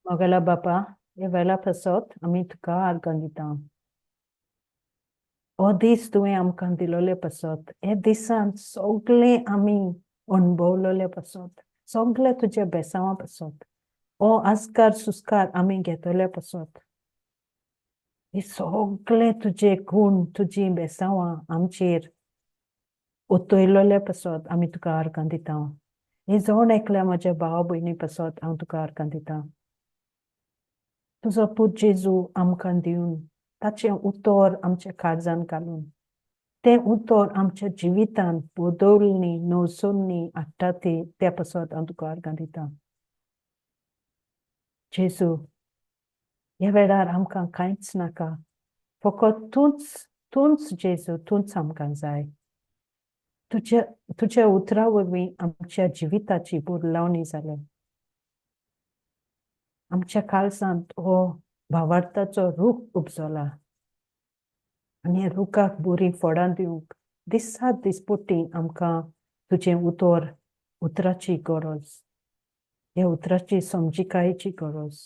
मोगेल्या बापा, ह्या वेळा पासत आमी तुका आर्गां दिता. हो दीस तुवें आमकां दिलोले पासत, हे दिसान सगळें आमी अणभवलोले पासत, सगळे तुज्या बेसांवा पासत, हो आस्कार सुस्कार आमी घेतले पासत, हे सगळे तुजे गूण, तुजी बेसांवां आमचेर उतयलोले पासत आमी तुका आर्गां दिता. हे जण एकल्या म्हज्या भाव भयणी पासत हांव तुका आर्गां दिता. तुजो पूत जेजू आमकां दिवन ताचें उतर आमच्या काळजान घालून तें उतर आमच्या जिवितान बदलनी नवसुन्नी हाडटा ती त्या पासत हांव तुका आर्गां दिता. जेजू, ह्या वेळार आमकां कांयच नाका, फकत तूंच तूंच जेजू, तूंच आमकां जाय. तुज्या तुज्या उतरा वरवीं आमच्या जिविताची बदलावणी जाल्या. आमच्या काळजांत हो भावार्थाचो रूख उपजला आनी ह्या रुखाक बरीं फळां दिवंक दिसात दिसपट्टी आमकां तुजें उतर, उतराची गरज, ह्या उतराची समजिकायेची गरज.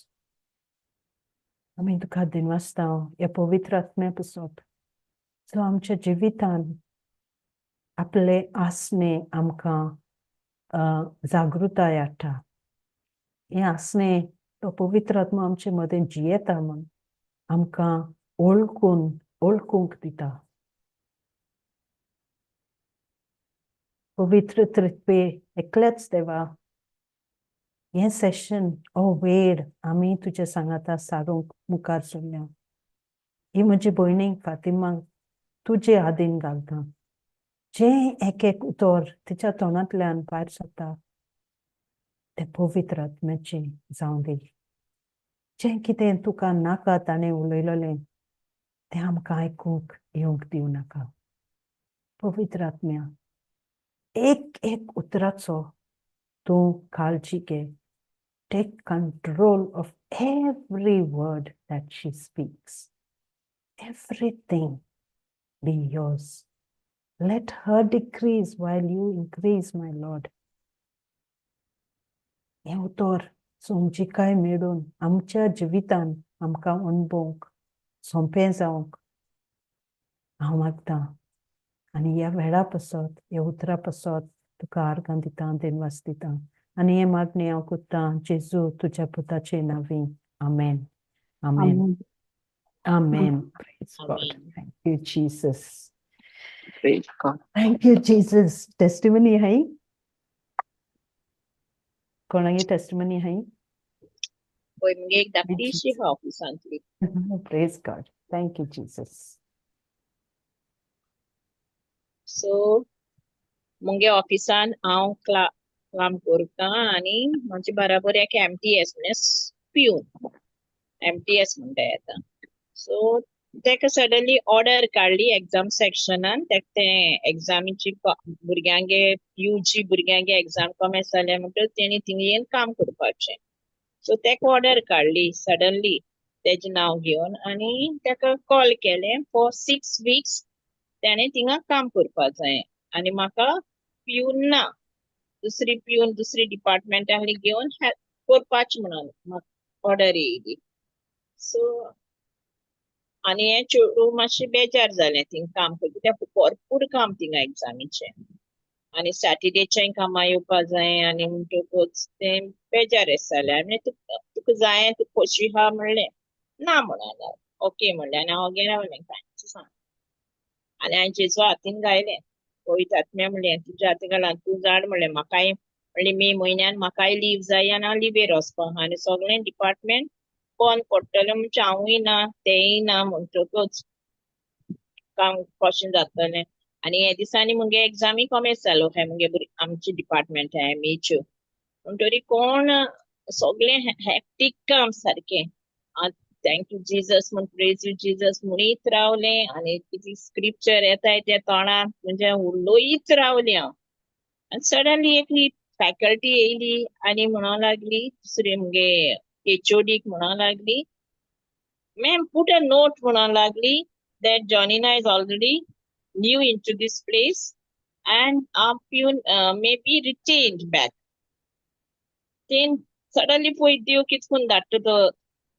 आमी तुका दिनवासता ह्या पवित्र आत्म्या पासत, जो आमच्या जिवितान आपले आसणे आमकां जागृताय हाडटा. हें आसणें तो पवित्र आत्मा आमचे मदें जियेता म्हूण आमकां वळखून वळखूंक दिता. पवित्र त्रित्वे एकलेच देवा, हें सेशन, हो वेळ आमी तुज्या सांगाता सारूंक मुखार सरल्या. ही म्हजी भयणीक फातिमाक तुजे आदीन घालता. जें एक एक उतर तिच्या तोंडांतल्यान भायर सरता तें पवित्र आत्म्याचें जावं दी. जें कितें तुका नाका ताणें उलयलेलें तें आमकां आयकूंक येवंक दिवं नाका. पवित्र आत्म्या, एक एक उतराचो तूं काळजी घे. Take control of every word that she speaks. Everything be yours. Let her decrease while you increase, my Lord. हें उतर समजिकाय मेळून आमच्या जिवितान आमकां अणभवंक सोंपें जावंक हांव मागतां आनी ह्या वेळा पासत, ह्या उतरा पासत तुका आर्गां दिता, दिनवास दिता आनी हें मागणें हांव करतां जेजू तुज्या पुताचे नांवी. आमेन. आमेन. आमेन. Praise God. Thank you, Jesus. Praise God. Thank you, Jesus. Testimony hai? कोणागे testimony hai? पळय मुगे एक धाकटीशी आहा ऑफिसांतली. Praise God. Thank you, Jesus. So मुगे ऑफिसान हांव काम करता आनी म्हजे बराबर एक एमटीएस म्हणजे प्यून, एमटीएस म्हणटा येता. सो तेका सडनली ऑर्डर काडली एग्जाम सेक्शनान. तेका तें एग्जामीची भुरग्यांगे युजी भुरग्यांगे एग्जाम कमेन्स जाले म्हणटकच तेणी थिंगा येवन काम करपाचें. सो तेका ऑर्डर काडली सडनली तेजें नांव घेवन आनी तेका कॉल केलें फॉर 6 वीक्स तेणें थिंगा काम करपा जाय आनी म्हाका प्यून ना, दुसरी प्यून दुसरी डिपार्टमेंट आहली घेवन करपाचें म्हणून म्हाका ऑर्डर येयली. सो आनी हें चेडूं मातशें बेजार जालें थिंगा काम करता, कित्याक भरपूर काम थिंगा एग्जामीचें आनी सॅटर्डेचेंय कामां येवपा जाय आनी म्हणटकूच तें बेजार जालें. आनी तुका जाय तूं खोशी आहा म्हणलें, ना म्हणलें, ओके म्हणलें आनी हांव गेलें रावलें कांयच सांग. आनी हांवें जेजू हातीन घायलें, पवित्र आत्म्या म्हणलें तुज्या हातीन घालां, तूं जाण म्हणलें म्हाकाय म्हणलें मे म्हयन्यान म्हाकाय लीव जाय आनी हांव लिवेर वचपाक आनी सगळें डिपार्टमेंट बंद पडटलें म्हणजे हांवूय ना तेंय ना म्हणटकूच काम कशें जातलें. आनी हे दिसांनी मुगे एग्जामी कमेन्स जालो काय मुगे आमची डिपार्टमेंट एमएच्यो म्हणटरी कोण सगळें हॅक्टीक काम सारकें. Thank you Jesus म्हूण प्रेज you Jesus म्हणीत रावलें आनी कितें स्क्रिप्चर येताय त्या तोंडाक म्हणजे उलोयत रावलें हांव. आनी सडनली एकली फॅकल्टी येयली आनी म्हणूंक लागली दुसरी मुगे एचओडीक म्हणूंक लागली, मॅम पुट अ नोट म्हणूंक लागली that Johnina is already new into this place and our pune may be retained back. Then suddenly पळय देव कितकून धाडटा तो.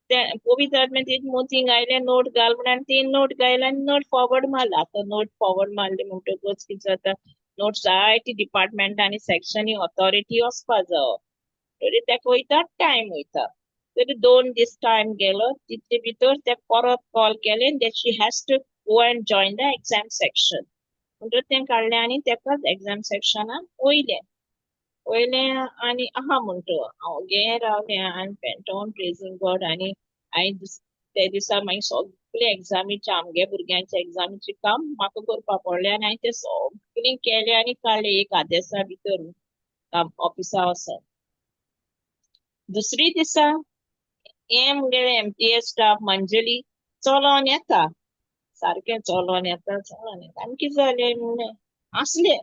ते पवित्र आत्म्यान तेज मोतींग आयलें, नोट घाल म्हणून आनी तीन नोट घायले आनी नोट फॉरवर्ड मारला. आतां नोट फॉरवर्ड मारले म्हणटकच कितें जाता, नोट जायते डिपार्टमेंट आनी सेक्शनी ऑथॉरिटी वचपा जावो, तरी तेका वयता टायम वयता. तरी 2 दीस टायम गेलो. तितले भितर ते परत कॉल केले that she has to go and join the exam section. म्हणटच तें काडलें आनी तेकाच एग्जाम सेक्शनान वयलें वयलें आनी आहा म्हणटा हांव गे रावलें आनी went on praising God. आनी हांवें ते दिसा मागीर सगळे एग्जामीचे, आमगे भुरग्यांचे एग्जामीचे काम म्हाका करपा पडलें आनी हांवें तें सगळें केलें आनी काडलें एक आदेसा भितर काम ऑफिसा वचोन. दुसरी दिसा हें मुगेलें एमटीएस स्टाफ मंजली चलोन येता, सारकें चलोन येता, चलोन येता. आनी कितें जालें म्हणलें, आसलें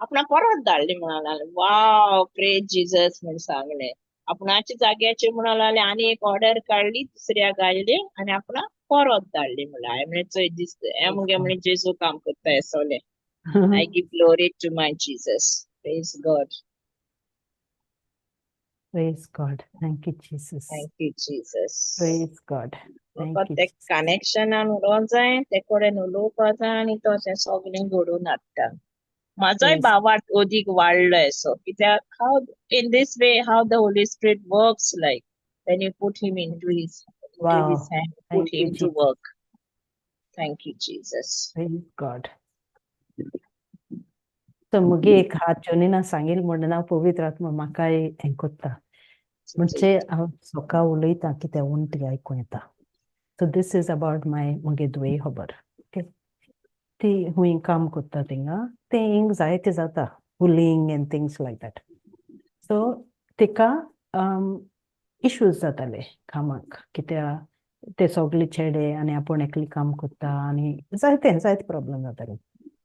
आपणा परत धाडली म्हणून लागलें. वाव, प्रेज जिजस म्हण सांगलें. आपणाच्या जाग्याचेर म्हणून लागलें आनी एक ऑर्डर काडली, दुसऱ्याक घायली आनी आपणा परत धाडली. म्हणल्यार हांवें म्हणलें, चोय दीस हें मुगे म्हणलें जेजू काम करता हें. I give glory to my Jesus. Praise God. Praise God. Thank you, Jesus. Thank you, Jesus. Praise God. Thank you, ते Jesus. कनेक्शनान उलोवंक जाय, ते कडेन उलोवपा जाय आनी तो तें सगळें घडोवन हाडटा. म्हाजोय भावार्थ अदीक वाडलो असो, कित्याक how in this way how the Holy Spirit works, like when you put him into his hand, put Thank you, him to Jesus. work. Thank you, Jesus. Praise God. So मुगे एक हात जोनीना सांगील म्हणून हांव पवित्र आत्मा म्हाकाय हें कोत्ता. म्हणजे हांव सोका उलयता कित्याक उंटी आयकूं येता. So this is about my मुगे दुये खबर, ओके. ती हुंय काम कोत्ता थिंगा, तें हिंग जायते जाता bullying and things like that. So तिका इश्यूज जाताले कामाक, कित्याक ते सगळे चेडे आनी आपूण एकली काम कोत्ता आनी जायते जायते प्रॉब्लम जाताले.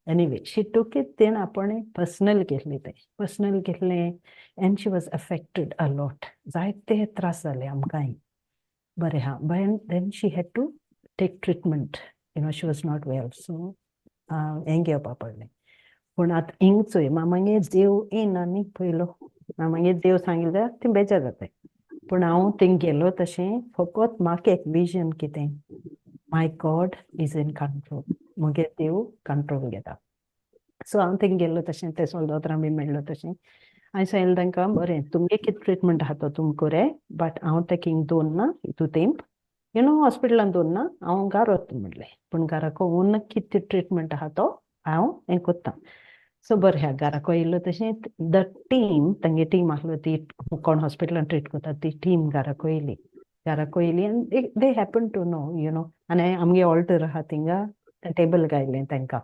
एनिवे, शी टूक it, तेणें आपणें पर्सनल घेतलें, तें पर्सनल घेतलें and she was affected a lot. जायते त्रास जाले आमकांय. बरें आहा, but then she had to take treatment. She was not well, so हें घेवपा पडलें. पूण आतां हिंग चोय, मागीर देव येना न्ही पयलो. मागीर देव सांगिल्लें जाल्यार ती बेजार जाताय. पूण हांव थिंग गेलो तशें फकत म्हाका एक विजन कितें, my God is in control. मुगे देव कंट्रोल घेता. सो हांव थिंग गेल्लो तशें ते सोल्दादां बी मेळ्ळो तशें हांवें सांगलें तांकां, बरें, तुमगे कितें ट्रिटमेंट आहा तो तुमी कोराय, बट हांव तेका हिंग दवरना हितू तेंप, you know, हॉस्पिटलान दवरना, हांव घरा वता म्हणलें. पूण घराको वचून कितें ट्रिटमेंट आहा तो हांव हें कोत्ता. सो बरें आहा, घराको येयलो तशें the team, तांगे टीम आसलो ती कोण हॉस्पिटलान ट्रीट करता ती टीम घराको येयली. घराको येयली आनी they happen to know आनी आमगे ऑल्टर आहा थिंगा, टेबल घायलें तांकां.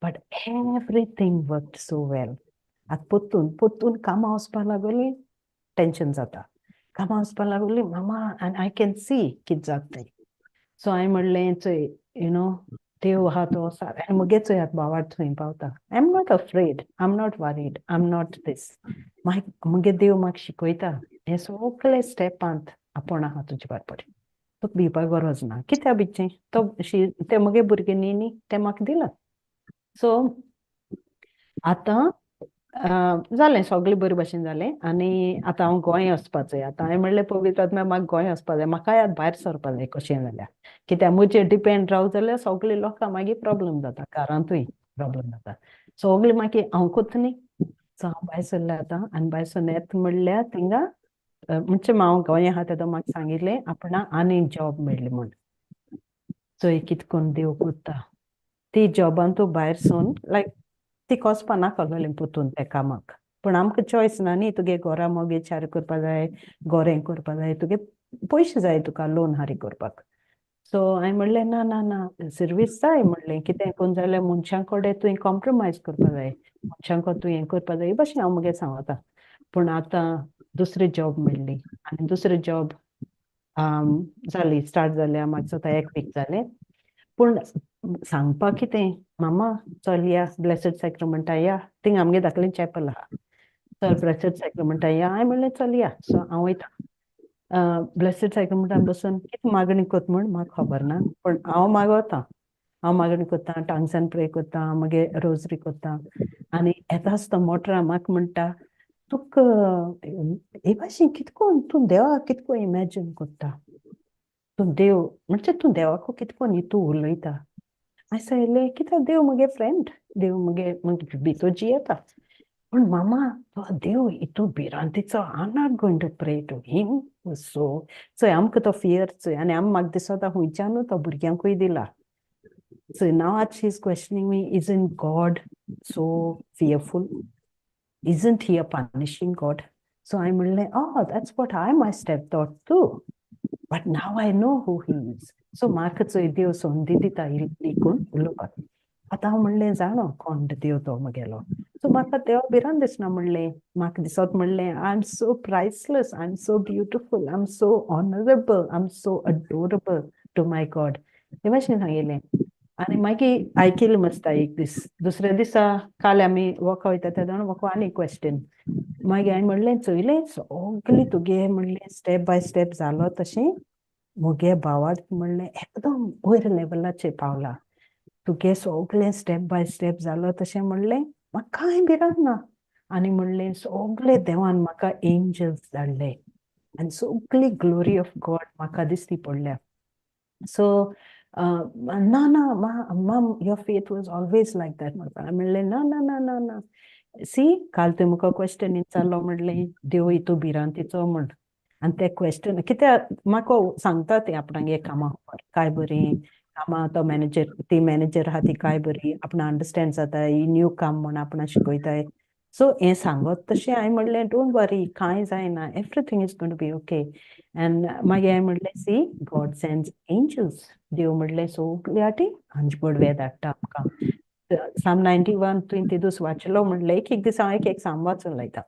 But everything work so well. आतां पोत्तून पोत्तून कामां वचपा लागोली, टेंशन जाता. कामां वचपा लागोली मामा, आनी I can see कितें जाता तें. सो हांवें म्हणलें, चोय, you know, देव आहा तो आनी मुगे चोय आतां भावार्थ थंय पावता. I am not afraid, I am not worried, I am not this. मुगे देव म्हाका शिकयता हें सगळे स्टेपांत आपूण आहा तुजे बरोबर, तुका भिवपाक गरज ना. कित्याक भिवचें? तो ते मुगे भुरगे न्ही न्ही तें म्हाका दिलां. सो आतां जालें, सगळें बरे भशेन जालें आनी आतां हांव गोंय वचपाचें. आतां हांवें म्हणलें, पवित्र आत्म्या, म्हाका गोंय वचपा जाय, म्हाकाय आतां भायर सरपा जाय कशें जाल्यार, कित्याक म्हजेर डिपेंड राव जाल्यार सगळे लोकांक मागीर प्रॉब्लम जाता, घरांतूय प्रॉब्लम जाता सगळें, मागीर हांव कोत्ता न्ही. सो हांव भायर सरलें आतां आनी भायर सरून येता म्हणल्यार थिंगा, म्हणजे हांव गोंया आहा तेदो म्हाका सांगिल्लें आपणाक आनी जॉब मेळ्ळी म्हूण. चोय कितें करून देव कोत्ता. ती जॉबान तूं भायर सून लायक ती वचपा नाका पोतून त्या कामाक, पूण आमकां चॉयस ना न्ही. तुगे घरा मोगेज हारी करपा जाय, गोरें करपा जाय, तुगे पयशे जाय तुका लोन हारी करपाक. सो हांवें म्हणलें, ना ना ना, सर्वीस जाय म्हणलें. कितें करून जाल्यार मनशां कडेन तुवें कॉम्प्रोमायज करपा जाय, मनशां कडेन तूं हें करपा जाय, हे भशेन हांव मुगे सांगता. पूण आतां दुसरी जॉब मेळ्ळी आनी दुसरी जॉब जाली, स्टार्ट जाल्या म्हाका जाता एक वीक जालें. पूण सांगपाक कितें, मामा चल या ब्लेसड सॅक्रमेंटा या, थिंग आमगे धाकलें चॅपल आहा, चल ब्लेसड सॅक्रमेंटा या. हांवें म्हणलें, चल या. सो हांव वयता ब्लेसड सॅक्रमेंटान बसून कितें मागणी कोत म्हूण म्हाका खबर ना, पूण हांव मागवता. हांव मागणी कोत्ता, टांग्सान प्रे कोत्ता, मागीर रोजरी कोत्ता आनी येता आसतना मोटरा म्हाका म्हणटा, तुका हे भाशेन कितकोन तूं देवाक कितको इमॅजीन करता, तूं देव म्हणजे तूं देवाको कितकोन तूं उलयता. हांवें सांगलें, कित्याक, देव म्हगे फ्रेंड, देव म्हगे म्हगे भितर जियेता. पूण मामा, तो देव इतू भिरांतीचो, I not going to pray to him. So चोय, आमकां तो फियर चोय, आनी आम म्हाका दिसता खुंयच्यानू तो भुरग्यांकूय दिला. So now she is questioning me, isn't God so fearful? Isn't he a punishing God? So I म्हणलें, oh, that's what I must have thought too. But now I know who he is. So म्हाका चोय, देव संदी दिता इकून उलोवपाक. आतां हांव म्हणलें जाणो कोण देव तो म्हगेलो. सो म्हाका देवा भिरांत दिसना म्हणलें. म्हाका दिसत म्हणलें, I am so priceless, I am so beautiful, I am so honourable, I am so adorable to my God. हे भाशेन सांगिल्लें. आनी मागीर आयकिलें मस्ता एक दीस, दुसऱ्या दिसा काल आमी वॉका वयता तेन्ना म्हाका आनी क्वेश्चन. मागीर हांवें म्हणलें, चोयलें सगळें तुगे म्हणलें स्टेप बाय स्टेप जालो तशें म्हगे भावार्थ म्हणलें एकदम वयर लेवलाचेर पावला. तुगे सगळें स्टेप बाय स्टेप जालो तशें म्हणलें, म्हाका कांय भिरांत ना. आनी म्हणलें सगळे देवान म्हाका एंजल्स धाडले आनी सगळी ग्लोरी ऑफ गॉड म्हाका दिसती पडल्या. सो ना ना mom, your faith was always like that म्हणपा. म्हणलें, ना ना ना ना ना, सी, काल तुवें म्हाका क्वेश्चन विचारलो म्हणलें, देव हितू भिरांतीचो म्हण. आनी ते क्वेश्चन कित्याक म्हाका सांगता ते आपणागे कामां काय बरीं कामां, तो मॅनेजर, ती मॅनेजर आहा ती काय बरी, आपणा अंडरस्टँड जाता, ही न्यू काम म्हण आपणा शिकयताय. सो हें सांगत तशें हांवें म्हणलें, don't worry, कांय जायना, everything is going to be okay. And मागीर हांवें म्हणलें, see, God sends angels. देव म्हणलें सगळे फाटी आंजबडवे धाडटा आमकां. साम 91 तुवें तेदूस वाचलो म्हणलें. एक एक दीस हांव एक एक साम वाचून लायता.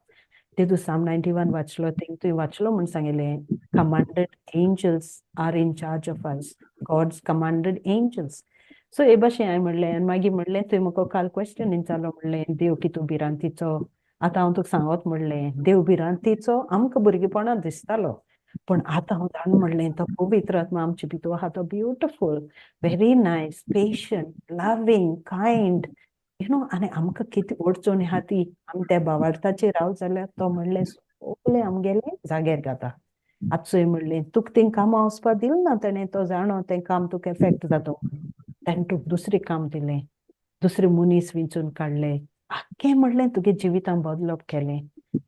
तेदूस साम 91 वाचलो, थिंग तुवें वाचलो म्हूण सांगिल्लें, commanded angels are in charge of us, God's commanded angels. So हे भाशेन हांवें म्हणलें. आनी मागीर म्हणलें, तुवें म्हाका काल क्वेश्चन विचारलो म्हणलें, देव कितू भिरांतीचो. आतां हांव तुका सांगत म्हणलें, देव भिरांतीचो आमकां भुरगेपणांत दिसतालो, पण आतां हांव जाण म्हणलें, तो पवित्र आत्मा आमचे भितर आहा तो beautiful, very nice, patient, loving, kind. आनी आमकां कितें अडचण आहा ती आमी त्या भावार्थाचेर राव जाल्यार तो म्हणलें सगळें आमगेलें जाग्यार घाता. आतां चोय म्हणलें, तुका थिंग कामां वचपा दिलें ना तेणें, तो जाणो तें काम तुका एफेक्ट जाता. तेणें तुका दुसरें काम दिलें, दुसरे मनीस विंचून काडले, आख्खें म्हणलें तुगे जिवितान बदलप केलें.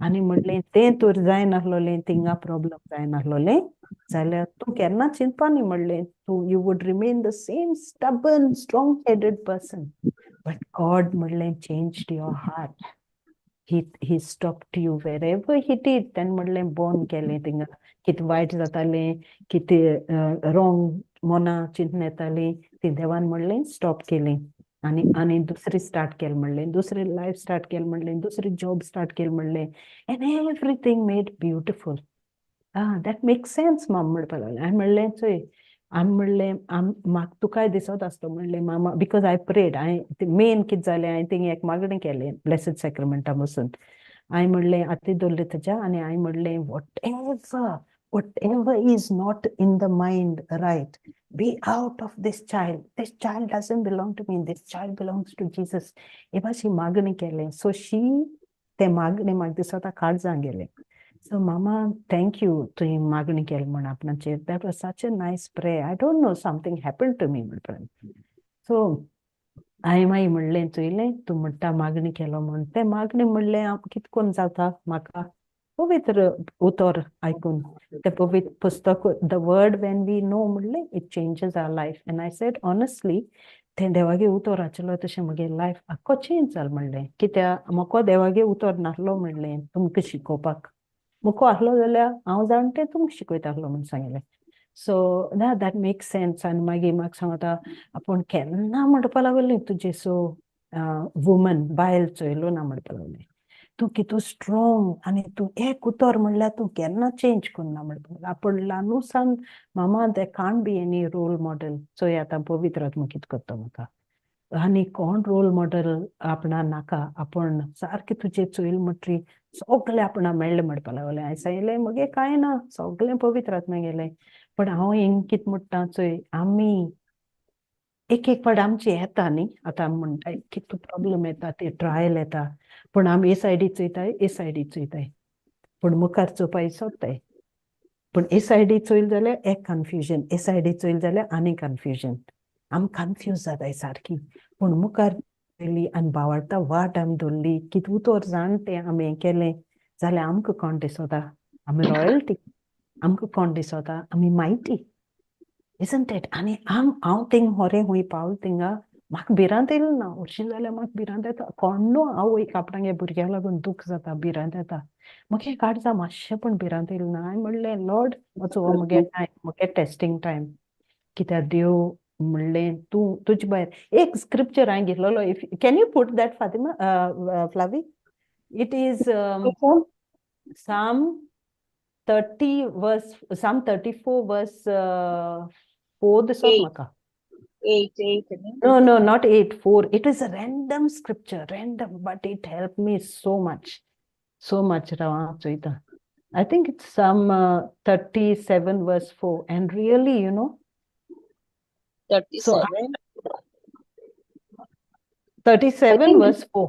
आनी म्हणलें तें तर जायनासलोलें, थिंगा प्रॉब्लम जायनासलोलें जाल्यार तूं केन्ना चिंतपा न्ही म्हणलें, तूं you would remain the same stubborn, strong headed person. But God म्हणलें changed your heart. He stopped you wherever he did. तेणें म्हणलें बंद केलें थिंगा कितें वायट जातालें, कितें रॉंग मना चिंतून येतालीं ती देवान म्हणलें स्टॉप केलें. आनी आनी दुसरी स्टार्ट केलें म्हणलें, दुसरी लायफ स्टार्ट केलें म्हणलें, दुसरी जॉब स्टार्ट केलें म्हणलें, and everything made beautiful. Ah, that make sense, mom, म्हणपाक लागलें. हांवें म्हणलें, चोय, आमी म्हणलें आम म्हाका तुकाय दिसत आसतो म्हणलें मामा, because I prayed. हांवें मेन कितें जालें, हांवें थिंग एक मागणें केलें ब्लेसीड सॅक्रामेंटा बसून. हांवें म्हणलें आती दवरलें तेज्या आनी हांवें म्हणलें, whatever is not in the mind right, be out of this child. This child doesn't belong to me, this child belongs to Jesus. हे भाशेन मागणें केलें. सो शी तें मागणें म्हाका दिसता काळजां गेलें. सो मामा, thank you तुवें मागणी केली म्हण आपणाचेर. That was such a nice prayer. I don't know, something happen to me म्हणपाक. सो हांवें मागीर म्हणलें, चोयलें, तूं म्हणटा मागणी केलो म्हण, तें मागणी म्हणलें कित कोन्न जाता म्हाका पवित्र उतर आयकून, तें पवित्र पुस्तक, the word when we know म्हणलें, it changes our life. And I said honestly, तें देवागे उतर वाचलो तशें म्हगे लायफ आख्खो चेंज जाल म्हणलें. कित्याक म्हाका देवागे उतर नासलो म्हणलें तुमकां शिकोवपाक. मुको आसलो जाल्यार हांव जाण तें तुमकां शिकयता आसलो म्हूण सांगिल्लें. सो ना, that make sense. आनी मागीर म्हाका सांगता, आपूण केन्ना म्हणपा लागली तुजे सो वुमन, बायल चोयलो ना म्हणपा लागलें. तूं कितू स्ट्रोंग आनी तूं एक उतर म्हणल्यार तूं केन्ना चेंज करना म्हणपा. आपूण ल्हानू सान मामा, they can't be any role model. चोय आतां पवित्र आत्मा कितें करता म्हाका. आनी कोण रोल मॉडल आपणा नाका, आपूण सारकें तुजें चोयल म्हणटरी सगळें आपणा मेळ्ळें म्हणपा लागलें. हांवें सांगलें, म्हगे कांय ना, सगळें पवित्र आत्मा गेलें. पण हांव हिंग कितें म्हणटा चोय, आमी एक एक फावट आमची येता न्ही, आतां आमी म्हणटाय कितू प्रॉब्लम येता, ते ट्रायल येता, पूण आमी ए सायडी चोयताय, ए सायडी चोयताय, पूण मुखार चोवपाक सोदताय. पूण ए सायडी चोयल जाल्यार एक कन्फ्युजन, ए सायडी चोयल जाल्यार आनी कन्फ्युजन, आमी कन्फ्यूज जाताय सारकी. पूण मुखार चोयली आनी बावडता वाट आमी धरली, कितें उतर जाण तें आमी हें केलें जाल्यार आमकां कोण दिसता? आमी रॉयल्टी. आमकां कोण दिसता? आमी मायटी, isn't it? आनी हांव थिंग होरें हुंय पावल थिंगा म्हाका भिरांत येयली ना. हरशीं जाल्यार म्हाका भिरांत येता, कोण्णू आवयक आपणागे भुरग्याक लागून दुख्ख जाता, भिरांत येता. म्हाका काळजा मातशें पण भिरांत येयली ना. हांवें म्हणलें, लॉर्ड, वचो हो मुगे टायम, मुगे टेस्टींग टायम, कित्याक देव म्हणलें तूं तुजे भायर एक स्क्रिप्चर हांवें घेतलेलो. If can you put that, Fatima, Flavi? It is Psalm 30 verse, Psalm 34 verse 4 दिसत Eight. म्हाका. एट एट न्ही? No, not 8, 4. It is a random scripture, random, but it helped me so much. So much, राव हांव चोयता. I think it's Psalm 37 verse 4. And really, thirty So, seven. 37 think verse 4.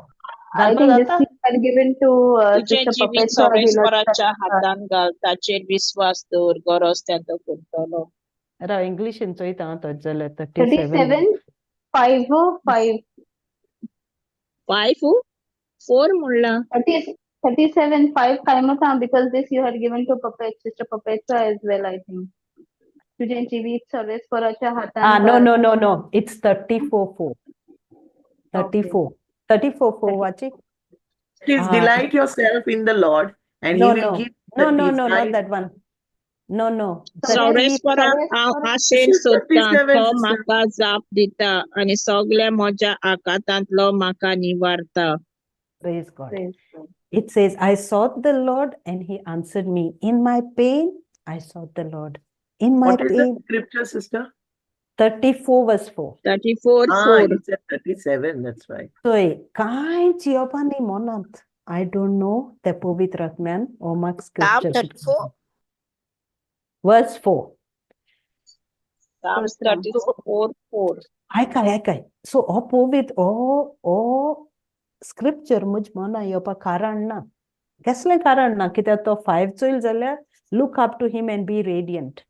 I घालपा think this जाता? you had given to तुजें Sister जिवीत Perpetua सर्वेस्पराच्या हातान घाल, ताचेर विस्वास दवर, गरज तें करतलो. राव, इंग्लिशीन चोयता हांव तशें जाल्यार 37. 37, 5, 5. फायव फोर म्हणला. 30, 37, 5, 5 because this you had given to Sister Perpetua as well, I think. तुझे जिवीत सर्वेस्पराच्या हातान Ah, no, घाल. No. It's 34 4. 34. 34 4, watch it. Please Ah. delight yourself in the Lord, and No, He will no. give No, the no, no, not desire. that one. No. 30. सर्वेस्पराक हांव आशेन सोदतां, 37, तो sister. म्हाका जाप दिता आनी सगळ्या म्हज्या आकांतांतलो म्हाका निवारता. Praise God. Praise God. It says, "I sought the Lord and he answered me. In my pain, I sought the Lord. In my What is the pain," scripture, sister? 34 verse 4. 34 Ah, 4. You said 37, that's right. चोय, कांयच येवपा न्ही मनांत. I don't know, त्या पवित्र आत्म्यान हो म्हाका Psalm scripture 34, verse 4. Psalms 34:4. आयकाय, आयकाय. So हो पवित्र हो स्क्रिप्चर म्हज्या मना येवपा कारण ना, कसलें कारण ना, कित्याक तो फायव चोयल जाल्यार, "Look up to him and be radiant,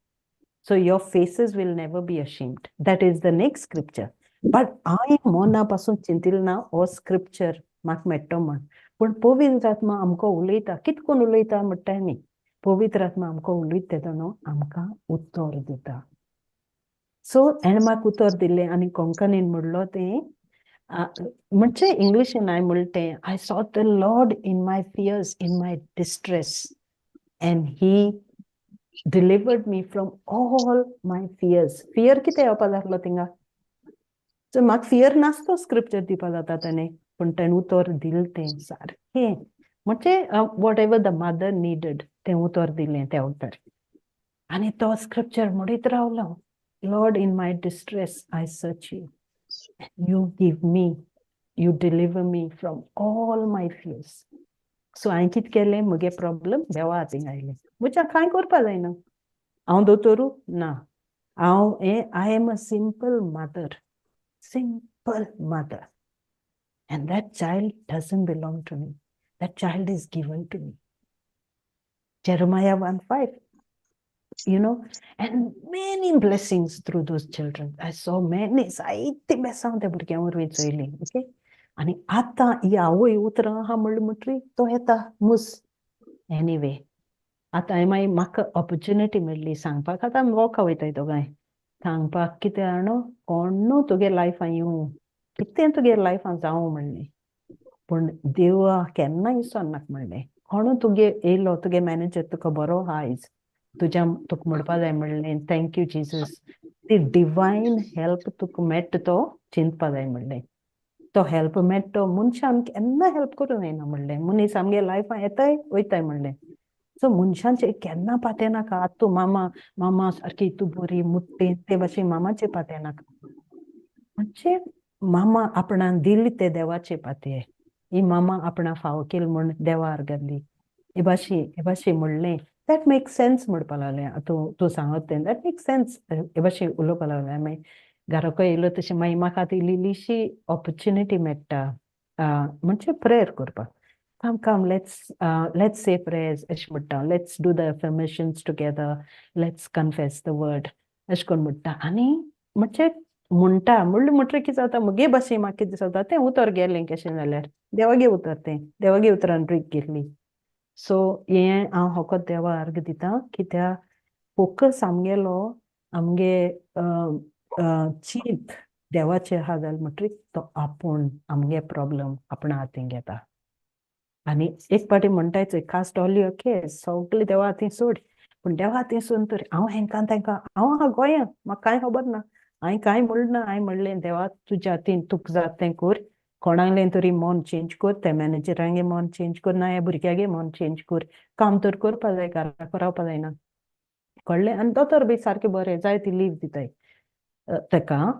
so your faces will never be ashamed." That is the next scripture. But हांवें मना पासून चिंतिल ना हो स्क्रिप्चर म्हाका मेळटो म्हण. पूण पवित्र आत्मा आमकां उलयता. कित कोन्न उलयता म्हणटा न्ही, पवित्र आत्मा आमकां उलयता तेदो न्हू आमकां उतर दिता. सो हेणें म्हाका उतर दिलें आनी कोंकणीन म्हणलो तें, म्हणजे इंग्लिशीन हांवें म्हणलें तें, "I sought the Lord in my fears, in my distress, and he delivered me from all my fears." Fear कितें येवपा जातलो थिंगा? सो म्हाका फियर नासतो स्क्रिप्चर दिवपा जाता तेणें, पूण तेणें उतर दिलें तें सारकें, म्हणजे whatever the mother needed तें उतर दिलें त्या वखदार. आनी तो स्क्रिप्चर म्हणीत रावलो, "Lord, in my distress I search you. You give me, you deliver me from all my fears." So हांवें कितें केलें, म्हगे प्रॉब्लम देवा हातीन आयलें. म्हज्या कांय करपा जायना. हांव दोतोरू ना, हांव हें, I am a simple mother, simple mother, and that child doesn't belong to me. That child is given to me. Jeremiah 1:5, and many blessings through those children. I saw many, जायती बेसांव त्या भुरग्यां वरवीं चोयलीं, ओके. आनी आतां ही आवय उतरां आहा म्हणलें म्हणटरी तो येता मूस. एनिवे, आतां हांवें मागीर म्हाका ऑपॉर्च्युनिटी मेळ्ळी सांगपाक. आतां आमी वॉका वयताय दोगांय सांगपाक, कितें जाणा, कोण्णू तुगे लायफान येवं, कितें तुगे लायफान जावं म्हणलें, पूण देवा केन्ना विसरनाका म्हणलें. कोणू तुगे येयलो, तुगे मॅनेजर तुका बरो आहा आयज, तुज्या तुका म्हणपा जाय म्हणलें, "thank you Jesus." ती डिवायन हेल्प तुका मेळटा तो चिंतपा जाय म्हणलें. तो हेल्प मेळटा तो मनशान केन्ना हेल्प करूं जायना म्हणलें. मनीस आमगे लायफान येताय वयताय म्हणलें. सो मनशांचे केन्ना पातें नाका. आतां तूं मामा, मामा सारकी तूं बरी मुट्टी ते भाशेन मामाचे पातें नाका. म्हणजे मामा आपणान दिली ते देवाचे पातये, ही मामा आपणा फावो केली म्हूण देवार घातली, हे भाशेन म्हणलें. That make sense म्हणपा लागलें. तूं तूं सांगत तें that make sense, हे भाशेन उलोवपा लागलें. मागीर घराको येयलो तशें मागीर म्हाका आतां इल्ली इल्लीशी ऑपॉर्च्युनिटी मेळटा म्हणजे प्रेयर करपाक. Come, come, let's say prayers अशें म्हणटा, let's do the affirmations together, let's confess the word अशें करून म्हणटा. आनी म्हणजे म्हणटा म्हणलें म्हणटकीर कितें जाता, म्हगे भाशेन म्हाका कितें जाता तें उतर गेलें कशें जाल्यार देवागे उतर, तें देवागे उतरान ब्रेक गेल्ली. सो हें हांव फकत देवा अर्ग दिता कित्याक फोकस आमगेलो आमगे चीत देवाचेर आहा जाल्यार म्हणटकीर तो आपूण आमगे प्रॉब्लम आपणा हातीन घेता. आनी एक पाटी म्हणटाय चोय, कास्ट ऑल your cares, सगळे देवा हातीन सोड. पूण देवा हातीन सोडून तर हांव हेंकां तेंकां, हांव आहा गोंया, म्हाका कांय खबर ना, हांवें कांय म्हणलें ना. हांवें म्हणलें देवा तुज्या हातीन तुका जाता तें कर, कोणालें तरी मन चेंज कर, त्या मॅनेजरांगे मन चेंज कर, ना ह्या भुरग्यागे मन चेंज कर, काम तर करपा जाय, घरा रावपा जायना, कळ्ळें. आनी दोतोर बी सारकें बरें जाय ती लीव दिताय तेका.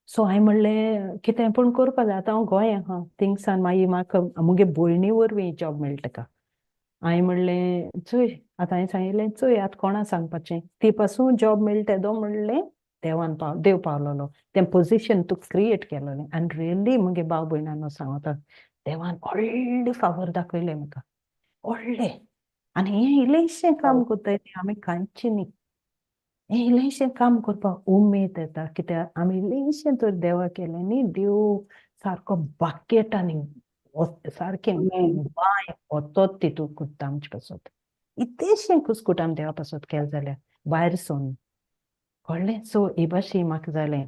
सो हांवें म्हणलें कितें पूण करपा जाय, आतां हांव गोंया आहा, थिंगसान मागीर म्हाका म्हगे भयणी वरवीं जॉब मेळटा तेका. हांवें म्हणलें चोय आतां, हांवें सांगिल्लें चोय आतां कोणा सांगपाचें, ती पासून जॉब मेळटा येदो म्हणलें देवान पाव देव पावलोलो तें पोजिशन तुका क्रिएट केलोलें. आनी रियली म्हगे भाव भयणांनो सांगता, देवान व्हडलें फावर दाखयलें म्हाका, व्हडलें. आनी हें इल्लेंशें काम करताय तें आमी कांयच न्ही, हें इल्लेंशें काम करपाक उमेद येता कित्याक आमी इल्लेंशें तर देवा केलें न्ही, देव सारको बाकेट आनी सारकें बांय ओतोत तितूंत करता आमचे पासत. इतलेंशें कुस्कूट आमी देवा पासत केलें जाल्यार भायर सोन, कळ्ळें. सो हे भाशेन म्हाका जालें.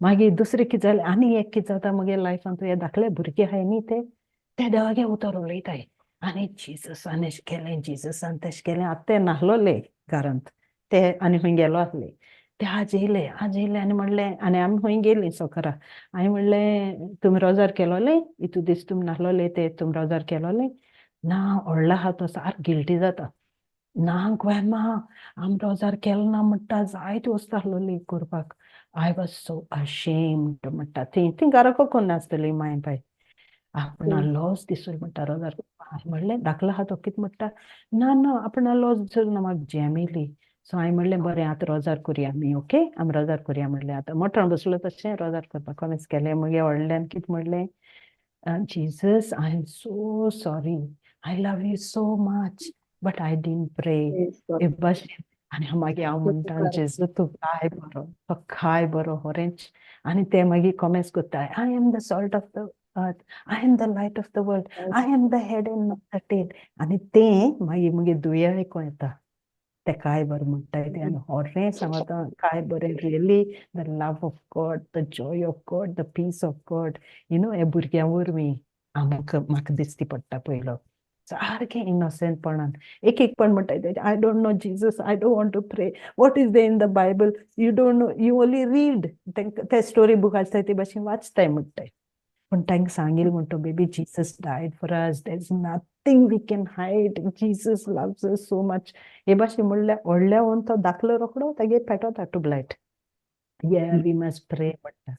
मागीर दुसरें कितें जालें, आनी एक कितें जाता म्हगे लायफान, हे धाकले भुरगे आहाय न्ही ते ते देवागे उतर उलयताय आनी जिजसान अशें केलें, जिजसान तशें केलें. आतां ते नाहलोले घरांत ते आनी खंय गेलो आसले ते, आज येयले, आज येयले आनी म्हणलें, आनी आमी खंय गेलीं सोकरा. हांवें म्हणलें तुमी रोजार केलोले इतू दीस तुमी नाहलोले ते तुमी रोजार केलोले ना? व्हडलो आहा तो सारको गिल्टी जाता, ना ग्रॅमा आमी रोजार केलो ना म्हणटा, जायती वस्तू आहलोली करपाक, I was so ashamed म्हणटा. ती ती घराको कोण नासतली माय बाय आपणा लॉस दिसून म्हणटा रोजार. म्हणलें धाकलो आहा तो कितें म्हणटा, ना ना आपणा लॉस दिसून ना, म्हाका जॅम येयली. सो हांवें म्हणलें बरें आतां रोजार करुया आमी, ओके आमी रोजार करुया म्हणलें. आतां मोटरान बसलो तशें रोजार करपाक कोमेस केलें. मागीर व्हडल्यान कितें म्हणलें, Jesus, I am so sorry, I love you so much, but I didn't pray. हे भाशेन. आनी मागीर हांव म्हणटा, जेजू तूं काय बरो, तो काय बरो खरेंच. आनी ते मागीर कॉमेस करता, I am the salt of the earth, I am the light of the world, I am the head and not the tail. आनी तें मागीर मुगे दुया आयकों येता, ते काय बरें म्हणटाय तें. आनी खरें सांगता, काय बरें, really the love of God, the joy of God, the peace of God, you know, हे भुरग्यां वरवीं आमकां म्हाका दिश्टी पडटा. पयलो सारकें इनोसंटपणान एक एक पण म्हणटा, I don't know Jesus, I don't want to pray, what is there in the Bible? You don't know, you only read. तांकां ते स्टोरी बूक आसताय ते भाशेन वाचताय म्हणटाय. पूण तांकां सांगिल्लें म्हणटा, baby, Jesus died for us, there is nothing we can hide, Jesus loves us so much. हे भाशेन म्हणल्यार व्हडल्या होवन तो धाकलो रोकडो तागेर पेटवता tubelight, yeah, we must pray म्हणटा.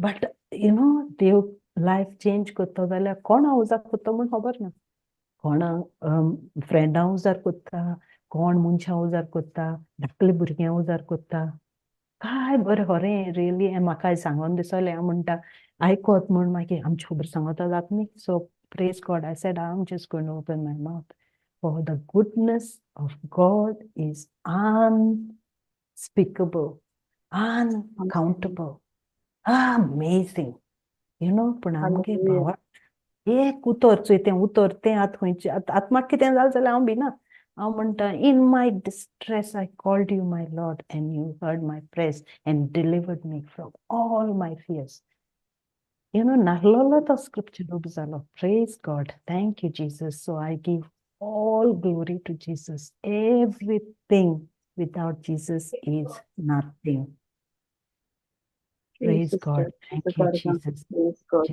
बट you know, देव लायफ चेंज करता जाल्यार कोणा उजार करता म्हूण खबर ना, कोणा फ्रेंडां उजार करता, कोण मनशां उजार करता, धाकले भुरग्यां उजार करता. काय बरें खरें, रियली हें म्हाका सांगोन दिसलें. हांव म्हणटा आयकोत म्हूण मागीर आमची खबर सांगता जाता न्ही. So praise God, I said I am just going to open my mouth, for the goodness of God is unspeakable, uncountable, amazing, you know. पूण आमगे भावा एक उतर चोय, तें उतर तें आतां खंयचें आतां आतां म्हाका कितें जालें जाल्यार हांव भिना. हांव म्हणटा, in my distress I called you, my Lord, and you heard my prayers and delivered me from all my fears. You know, नाहलोलो तो स्क्रिप्चर उबो जालो. Praise God, thank you, Jesus. So I give all glory to Jesus. Everything without Jesus is nothing. Praise God. Thank you, Jesus. Praise God.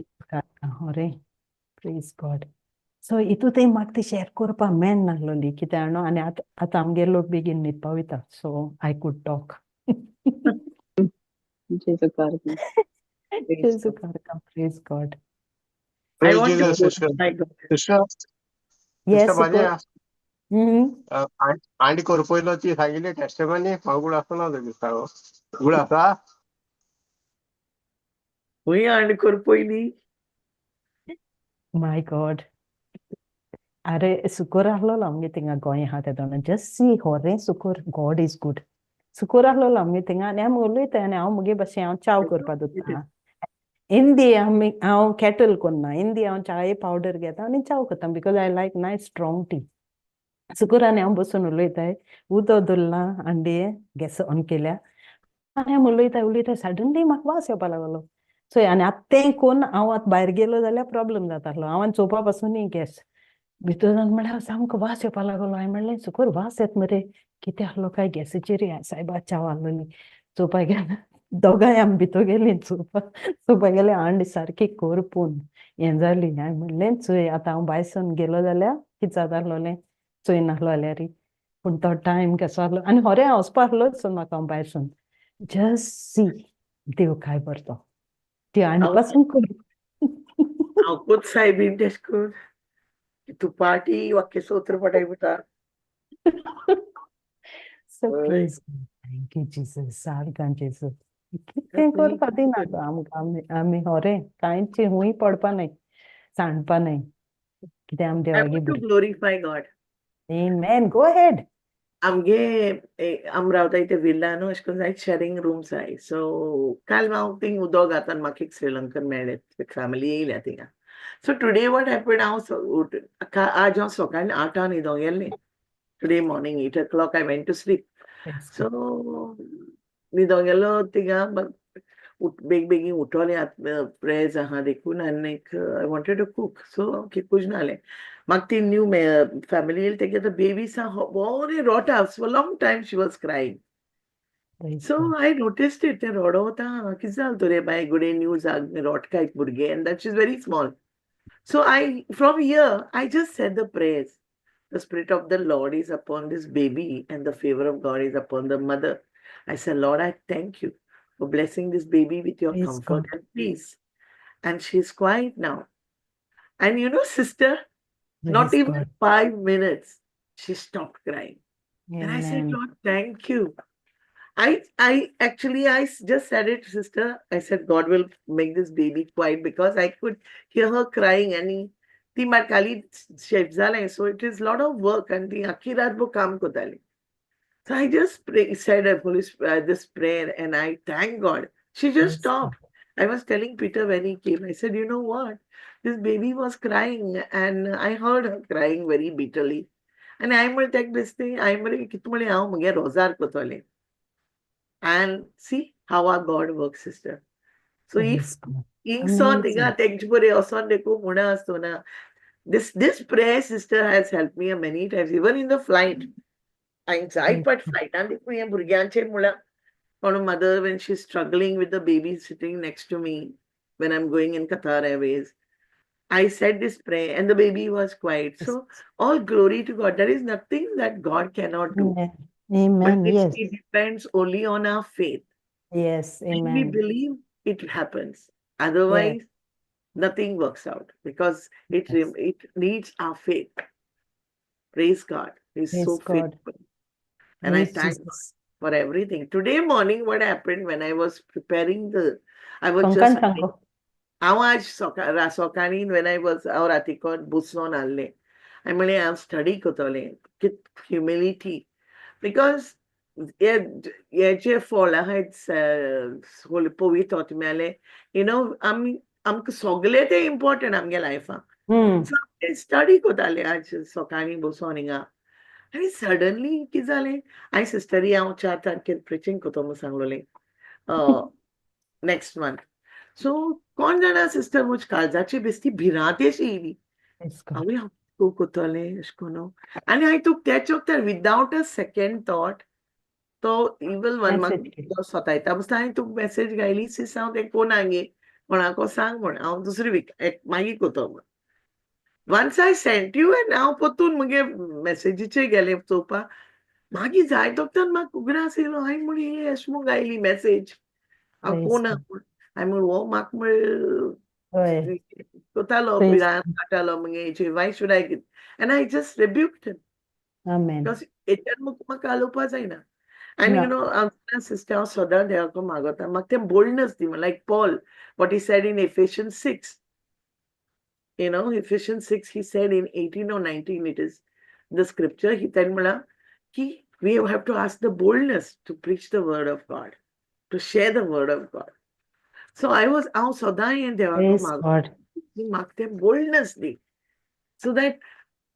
खरें, praise God. So हितू तें म्हाका ती share करपा मेळ नासलोली कित्याक न्हू, आनी आतां आतां आमगे लोक बेगीन न्हिदपा वयता, so I could talk. Jesus. Praise God. Praise God. I Praise want to Jesus, go. sister. My God. Sister, Yes. Sister Maria, mm आनी कोरपयलो ती सांगिल्ली टेस्टिमनी म्हाका गुड आसना तो दिसता गो, गुड आसा. खंय हांड कर पयली? My God. अरे सुकोर आहलोलो आमगे थिंगा गोंय आहा तेदोना. जस्ट सी होरें सुकोर, गॉड is good. सुकोर आहलोलो आमगे थिंगा आनी आमी उलयताय आनी हांव मुगे भाशेन हांव चाव करपा दोता. इंदी आमी हांव केटल कोन्ना, इंदी हांव चाये पावडर घेता आनी चाव करता because I like nice strong tea. सुकोर आनी हांव बसून उलयताय, उदक धरलां आंडये, गॅस ऑन केल्या आनी आमी उलयताय उलयताय, सडनली म्हाका वास येवपा लागलो. चोय, आनी आतां तें कोन्न हांव आतां भायर गेलो जाल्यार प्रॉब्लम जातालो. हांव आनी चोवपा पासून गॅस भितर जावन म्हळ्यार सामको वास येवपा लागलो. हांवें म्हणलें, सुकोर वास येता मरे, कितें आहलो काय गॅसीचेर सायबा चाव आहलोली. चोवपा गेल्या, दोगांय आमी भितर गेलीं चोवपा. चोवपा गेल्यार हांड सारकी करपून हें जाली. हांवें म्हणलें, चोय, आतां हांव भायर सून गेलो जाल्यार कितें जाता आहलोलें, चोय नासलो जाल्यार. पूण तो टायम कसो आहलो आनी होरें हांव वचपा आहलोच म्हाका हांव भायर सून. जस्ट सी, देव काय बरो, ती हांड पासून कर. हांव कोत सायबीन तेश कोन तूं पार्टी वाक्य सोत्र पटाय पुता. So हय. Praise God. Thank you, Jesus. सारकां Jesus. कितें करपा दिना तो आमकां. आमी आमी होरें कांयच हुंय पडपा न्हय, सांडपा न्हय, कितें आमी I देवागे want to भुरगीं. glorify God. Amen. Go ahead. आमगे आम रावताय ते विल्ला न्हू, अशें करून जायत शेरींग रूम्स आहाय. सो काल हांव थिंग उदक घातान म्हाका एक श्रीलंकन मेळ्ळे, फॅमिली येयल्या थिंगा. सो टुडे what happen, हांव आज हांव सकाळी 8 न्हिदोंक गेल्लें. Today morning 8 o'clock I went to sleep. Praise so न्हिदोंक गेलो थिंगा, बेग बेगीन उठोलें, आतां प्रेयर्स आहा देखून, आनी I wanted to cook, so हांव कितकूच नासलें. म्हाका ती न्यू फॅमिली येयली, तेगे आतां बेबी सा बरें रोटा. For long time she was crying. Praise so God. I noticed it, तें रोडोता. कितें जालें तुरे बाय, गुडे न्यूज रोट काय भुरगें, and that is very small. So I, from here, I just said the prayers. The Spirit of the Lord is upon this baby and the favor of God is upon the mother. I said, "Lord, I thank you for blessing this baby with your Praise comfort God. And peace." And she's quiet now. And you know, sister, not Praise even God. 5 minutes, she stopped crying. And I said, Amen. "Lord, thank you." I actually, I just said it, sister. I said, "God will make this baby quiet," because I could hear her crying and ती म्हाका chef जालें. So it is lot of work and ती आखी रात भर काम करताली. So I just pray, said a Holy this prayer and I thank God. She just Praise God. Stopped. I was telling Peter when he came, I said, "You know what? This baby was crying and I heard her crying very bitterly." And I will take this thing, I will कित म्हणलें, हांव म्हगे रोजार करतलें. And see how our God works, sister. So if Praise God. हिंगसोन थिंगा Amazing. तेंचे बरें वचोन देखून म्हणा आसतना, this prayer, sister, has helped me many times, even in the flight. हांवें जायत Praise फावट God. फ्लायटान देखून हें भुरग्यांचेर म्हळ्यार कोण mother, when she's struggling with the baby sitting next to me when I'm going in Qatar Airways, I said this prayer and the baby was quiet. So all glory to God. There is nothing that God cannot do. Amen. But Amen. it, Yes. it depends only on our faith. When we Amen. Believe, it happens. Otherwise, nothing works out because it it needs our faith. Praise God. He's so Praise God. Faithful. And I Praise thank God Jesus. For everything. Today morning, what happened when I was preparing the, I was Konkan just सांगो. हांव आज सकाळी when I was, हांव रातीकोन बसोन आहलें, हांवें म्हणलें, हांव स्टडी करतलें कित ह्युमिलिटी, because हे हे जे फळ आहाय पवित्र आत्म्याले, आमी आमकां सगळें तें इम्पॉर्टंट आमगे लायफाक. सो ते स्टडी करताले आज सकाळी बसोन हिंगा आनी सडनली कितें जालें, हांवें सिस्टरी हांव 4 तारखेर प्रिचींग करतो म्हूण सांगलोलें नेक्स्ट मंथ. सो कोण जाणा सिस्टर, म्हज काळजाची बेश्टी भिरांत अशी येयली. Praise God. हांवूय हांव तूं करतलें अशें करून आनी हांवें तुका त्याच वखतार विदावट अ सेकेंड थॉट, तो इवल वन Message म्हाका केली. तो सतायता बसता, हांवें तुका मॅसेज घायली, सीस हांव तें कोण गे कोणाको सांग म्हण, हांव दुसरी वीक मागीर करतो म्हण. Once I sent you and हांव परतून मुगे मॅसेजीचेर गेलें चोवपाक, मागीर जायत वखतान म्हाका उगडास येयलो. हांवें म्हण हे अशें म्हूण घायली मॅसेज हांव Praise कोण God. म्हूण. हांवें म्हण हो म्हाका म्हळ हय. करतालो Praise भिरांत काडटालो मुगे, why should I? And I just rebuked him Amen. Because हेच्यान म्हाका उलोवपा जायना. And you Yeah. No, हांव सिस्टर, हांव सदां देवाक मागता, म्हाका तें बोल्डनस दी, like Paul, what he said in Ephesians 6. Ephesians 6, he said in 18 or 19, it is the scripture, he तेणें म्हळां की we have to ask the boldness to preach the word of God, to share the word of God. So I was, हांव सदां हें देवाक Praise मागता God. की म्हाका तें बोल्डनस दी, सो that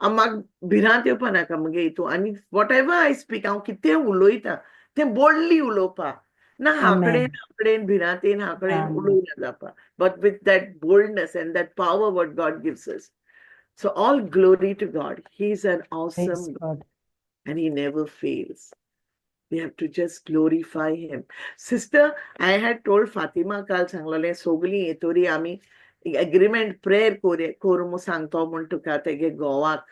म्हाका भिरांत येवपा नाका मुगे हितून. आनी what ever I speak, हांव कितें उलयता तें बोल्डली उलोवपा ना, हाकडेन Amen. हाकडेन भिरांतेन हाकडेन Amen. उलोवना जावपा, but with that boldness and that power what God gives us. So all glory to God. He is an Praise awesome God. And he never fails. We have to just glorify him. Sister, I had told Fatima काल सांगलेलें, सोगलीं येतोरी आमी agreement prayer कोरे कोर म्हूण सांगतो म्हूण तुका तेगे घोवाक.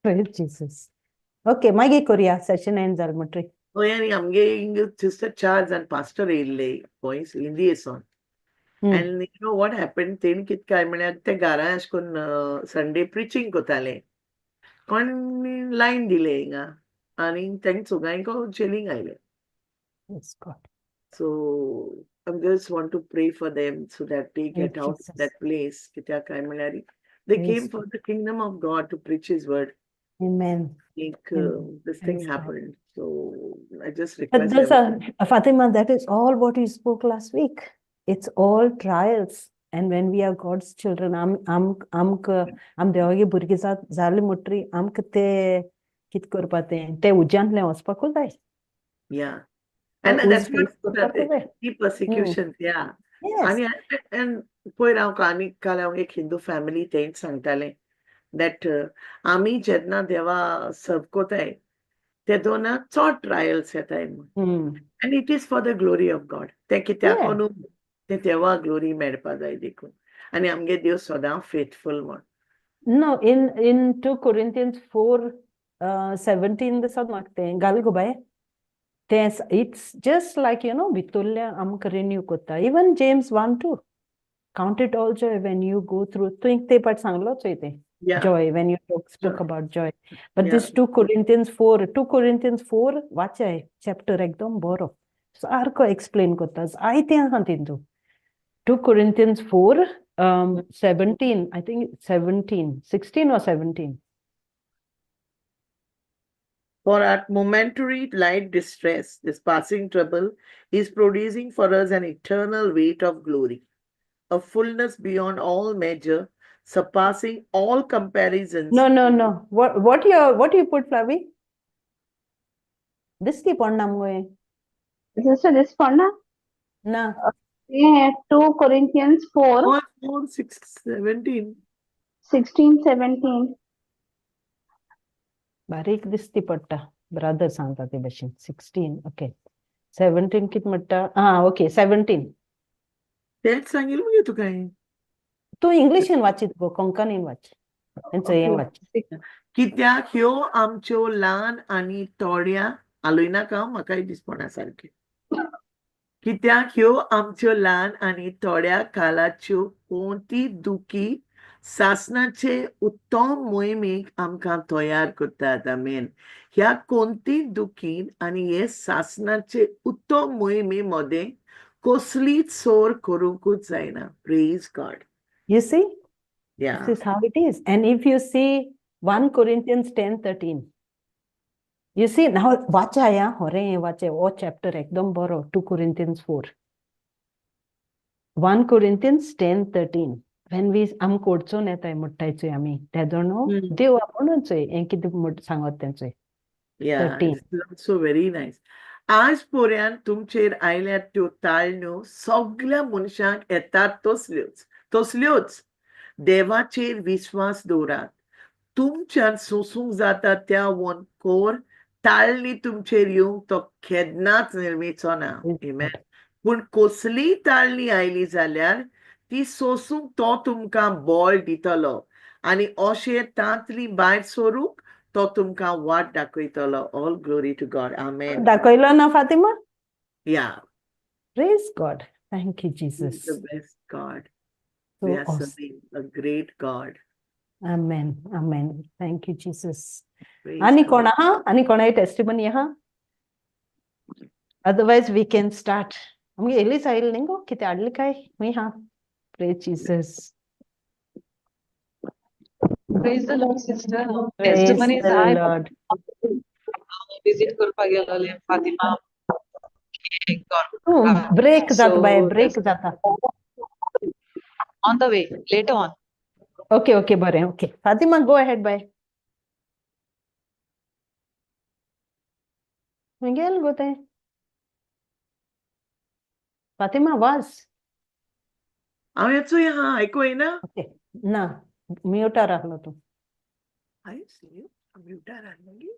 Praise Jesus. Okay, मागीर करुया, सेशन एंड जालें म्हणटरी. हय, आनी आमगे हिंग सिस्टर चार जाण पास्टर येयल्ले Goa इंडियेसून. And you know what happen, तेणी कितें काय म्हळ्यार ते घरा अशें करून संडे प्रिचींग कोताले, कोण लायन दिले हिंगा आनी तेंका चोगांयको जेलींग आयले. Praise God. So I just want to pray for them so that they Praise get out of Jesus. That place. कित्याक काय म्हळ्यार they Praise came for the kingdom of God to preach his word. Amen. Think Amen. this thing Praise God. happened. So I just But request that's everyone. Fatima, that is all what you spoke last week. It's all trials. And when we are God's children, आमकां आम देवागे भुरगीं जाले म्हणटरी आमकां ते कितें करपा तें ते उज्यांतलें वचपाकूच जाय. Yeah. ते And उज that's what face करपाकूच जाय. the persecutions, yeah. Yes. आनी and पयर हांव आनी काल हांव एक हिंदू फॅमिली तेंच सांगतालें that आमी जेन्ना देवा सर्व कोताय तेदोना चड ट्रायल्स येताय म्हूण. And it is for the glory of God. तें कित्याक न्हू, तें देवा ग्लोरी मेळपा जाय देखून, आनी आमगे देव सदां फेथफूल म्हूण. No, in 2 Corinthians 4 17 दिसत म्हाका तें घाल गो बाय तें. It's just like भितरल्या आमकां रिन्यू करता. Even James 1:2, count it all joy when you go through. तुवें ते पाट सांगलो चोय तें, joy, when you spoke about joy. But this 2 Corinthians 4, 2 Corinthians 4 वाचाय, chapter एकदम बरो, सारको एक्सप्लेन करता जायतें आहा तितून. 2 Corinthians 4 17, I think 17, 16 or 17. For our momentary light distress, this passing trouble, is producing for us an eternal weight of glory, a fullness beyond all measure, surpassing all comparisons. No. What you put, Flavi? दिसती पडना मुगो हें. Sister, this one, ना. Yeah, 2 Corinthians 4, 4, 4, 6, 17. 16, 17. बारीक दिसती पडटा, brother सांगता ते भशेन. 16, ओके, 17 कितें म्हणटा? आं, ओके, 17. तेंच सांगिल्लें मुगे तुका हांवें. तूं इंग्लिशीन वाचीत गो, कोंकणीन वाच तेंचो हें वाच. कित्याक ह्यो आमच्यो ल्हान आनी थोड्या आलोयनाका हांव, म्हाकाय दिसपणा सारकें. कित्याक ह्यो आमच्यो ल्हान आनी थोड्या कालाच्यो कोणती दुखी सासनाचे उत्तम मोहिमेक आमकां तयार करतात. आमेन. ह्या कोणती दुखीन आनी हे सासनाचे उत्तम मोहिमे मदें कसलीच सोर करूंकूच जायना. Praise God. You see? Yeah. This is how it is. And if you see 1 Corinthians 10:13, you see now, वाचाय हा, होरें वाचाय हो चॅप्टर एकदम बरो. 2 Corinthians 4, 1 Corinthians 10:13, when we आमकां अडचण येताय म्हणटाय चोय आमी तेदो न्हू देव आपुणूच चोय हें कितें सांगत तें चोय. Yeah, 13. It's also very nice. आज पर्यंत तुमचेर आयल्यात त्यो ताळण्यो सगळ्या मनशांक येतात तसल्योच तसल्योच. देवाचेर विस्वास दवरात. तुमच्यान सोसूंक जाता त्या वन कोर ताळणी तुमचेर येवंक तो केन्नाच निर्मिचो ना. Amen. पूण कसलीय ताळणी आयली जाल्यार ती सोसूंक तो तुमकां बळ दितलो आनी अशें तांतली भायर सरूंक तो तुमकां वाट दाखयतलो. All glory to God. Amen. दाखयलो ना Fatima? Yeah. Praise God. Thank you, He's Jesus. the best God. So We are awesome. serving a great God. Amen. Amen. Thank you, Jesus. Praise आनी God. कोण आहा? आनी कोणाय टेस्टिमनी आहा? Otherwise we can start. आमगे Ellis आयिल्लें न्ही गो, कितें हाडलें काय खंय हा? Praise Jesus. Praise the Lord, sister. Praise Testimonies the I Lord. Visit करपाक गेलोलें फातिमा. तूं ब्रेक जाता So बाय, ब्रेक जाता. On the way, later on. Okay okay, बरें, ओके फातिमा, गो अहेड बाय. खंय गेल गो तें फातिमा वाज? हांव येचो हा, आयको येना? ओके, ना, म्युटार आहलो तूं. I see you. म्युटार आहलो.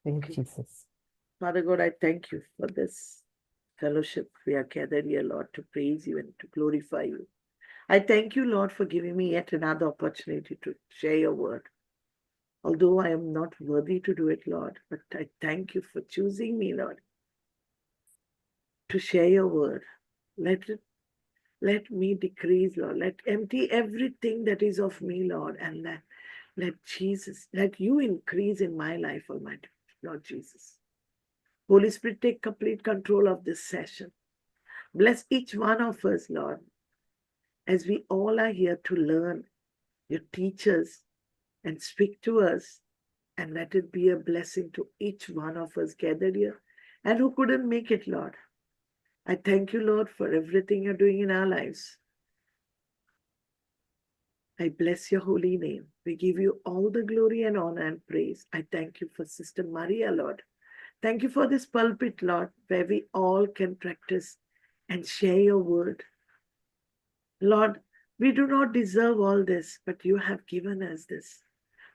Praise Jesus. Father God, I thank you for this fellowship. We are gathered here, Lord, to praise you and to glorify you. I thank you, Lord, for giving me yet another opportunity to share your word. Although I am not worthy to do it, Lord, but I thank you for choosing me, Lord, to share your word. Let me decrease, Lord. Let empty everything that is of me, Lord, and let Jesus, let you increase in my life, Almighty Lord Jesus. Holy Spirit, take complete control of this session. Bless each one of us, Lord, as we all are here to learn. Your teachers and speak to us, and let it be a blessing to each one of us gathered here and who couldn't make it, Lord. I thank you, Lord, for everything you're doing in our lives. I bless your holy name. We give you all the glory and honor and praise. I thank you for Sister Maria, Lord. Thank you for this pulpit, Lord, where we all can practice and share your word. Lord, we do not deserve all this, but you have given us this,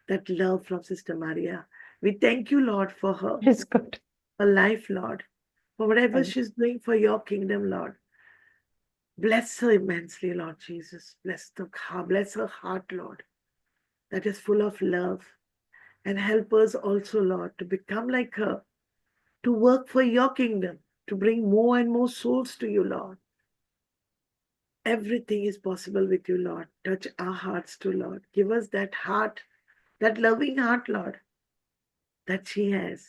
that love from Sister Maria. We thank you, Lord, for her, Praise God. Her life, Lord, for whatever Thank she's doing for your kingdom, Lord. Bless her immensely, Lord Jesus. Bless her heart, Lord, that is full of love. And help us also, Lord, to become like her, to work for your kingdom, to bring more and more souls to you, Lord. Everything is possible with you, Lord. Touch our hearts too, Lord. Give us that heart, that loving heart, Lord, that she has,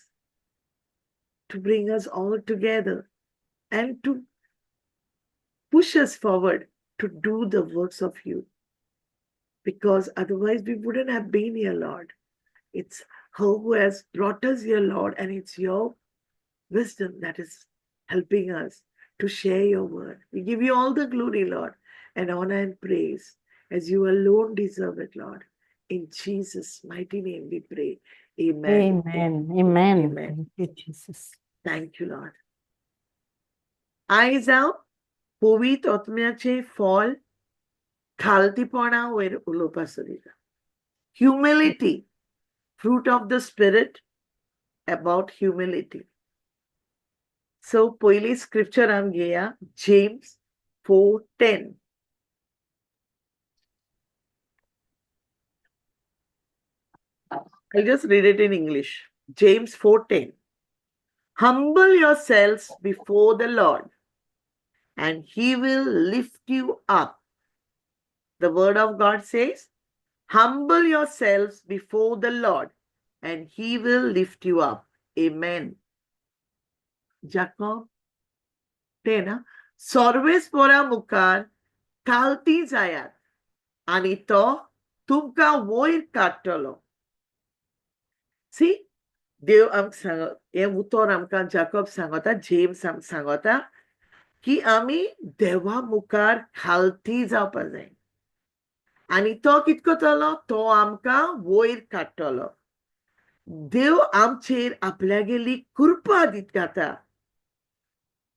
to bring us all together and to push us forward to do the works of you. Because otherwise we wouldn't have been here, Lord. It's her who has brought us here, Lord, and it's your wisdom that is helping us to share your word. We give you all the glory, Lord, and honor and praise, as you alone deserve it, Lord. In Jesus' mighty name we pray. Amen. Amen. Amen. Amen. Thank you, Jesus. Thank you, Lord. आयज हांव पवित्र आत्म्याचें फळ खालतीपणा वयर उलोवपा सोदिता. Humility, fruit of the spirit, about humility. So पयली scripture आमी घेया, James 4:10. I'll just read it in English. James 4:10. Humble yourselves before the Lord, and he will lift you up. The word of God says, humble yourselves before the Lord, and he will lift you up. Amen. Jacob 10, हा? सर्वेस्परा मुखार खालती जायात आनी तो तुमकां वयर काडटलो. C, देव आमकां सांग, हें उतर आमकां जाकब सांगता, जेम्स आमकां सांगता की आमी देवा मुखार खालती जावपा जाय आनी तो कित करतलो? तो आमकां वयर काडटलो. देव आमचेर आपल्यागेली कृपा दीत घाता.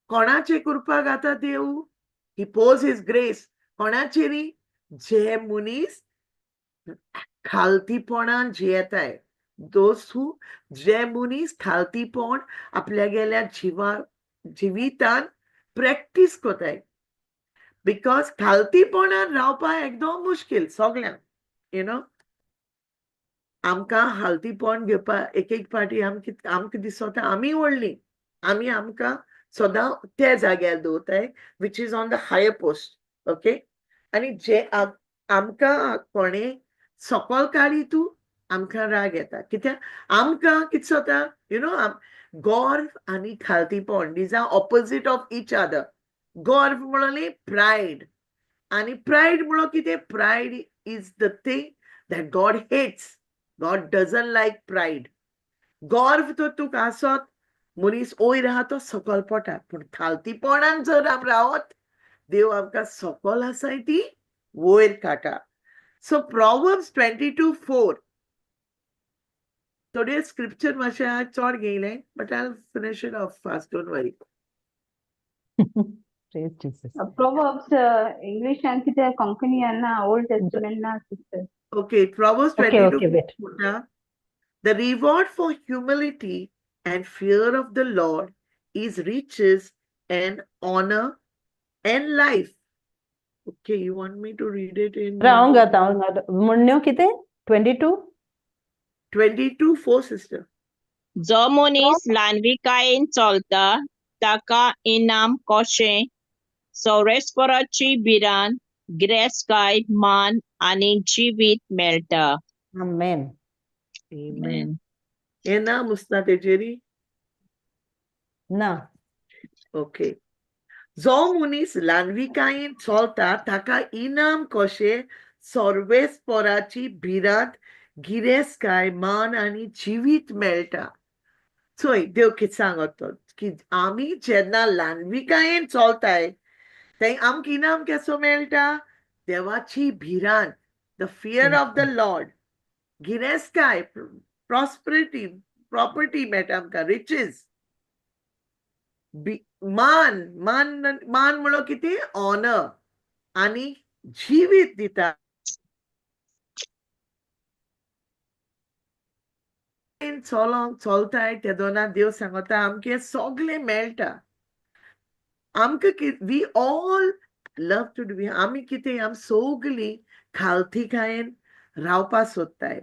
कोणाचे कृपा घाता देव? He pours his grace कोणाचेरी? जे मनीस खालतीपणान जियेताय, those who, जे मनीस खालतीपण आपल्यागेल्या जिवा जिवितान प्रॅक्टीस करताय. Because खालतीपणान रावपाक एकदम मुश्कील सगळ्यांक, you know. आमकां खालतीपण घेवपाक एक एक पाटी आमकां आमकां दिसता आमी व्हडली, आमी आमकां सदां त्या जाग्यार दवरताय which is on the higher post, okay. आनी जे आमकां कोणें सकल काडी तूं, आमकां राग येता. कित्याक आमकां कितें जाता, you know. गर्व आनी खालतीपण these are opposite of each other. गर्व म्हणले प्रायड, आनी प्रायड म्हणलो कितें? Pride is the thing that God hates. God doesn't like pride. गर्व तर तुका आसत, मनीस वयर आहा तो सकल पडटा, पूण खालतीपणान जर आम रावत, देव आमकां सकल आसाय ती वयर काडटा. So Proverbs 22:4. थोडे स्क्रिप्चर मातशें चड घेयलें, but I finish it off fast, don't worry. Praise Jesus. Proverbs English and कितें कोंकणी ना, Old Testament ना, sister. Okay, Proverbs Okay, 22. okay, wait. The reward for humility and fear of the Lord is riches and honor and life. Okay, you want me to read it in हांव गाता, हांव गाता. म्हणण्यो कितें? 22? 22:4, sister. जो मनीस ल्हानविकायेन चलता ताका इनाम कशें सौरेस्पराची भिरांत, गिरेस्तकाय, मान आनी जिवीत मेळटा. Amen. Amen. हें ना मुसना तेजेरी? ना. ओके. जो मनीस ल्हानविकायेन चलता ताका इनाम कशें सर्वेस्पराची भिरांत, गिरेस्तकाय, मान आनी जिवीत मेळटा. चोय देव कितें सांगत तो की आमी जेन्ना ल्हानविकायेन चलताय ते आमकां इनाम केसो मेळटा? देवाची भिरांत, the fear of the Lord, गिरेस्तकाय, प्रॉस्परिटी, प्रॉपर्टी मेळटा आमकां, रिचीस, मान, मान, मान म्हणलो कितें? ऑनर, आनी जिवीत दिता. चलोंक चलताय तेदोना देव सांगता आमकां सगळें मेळटा. आमकां we all love to do, आमी कितें, आमी सगळीं खालतीकायेन रावपा सोदताय,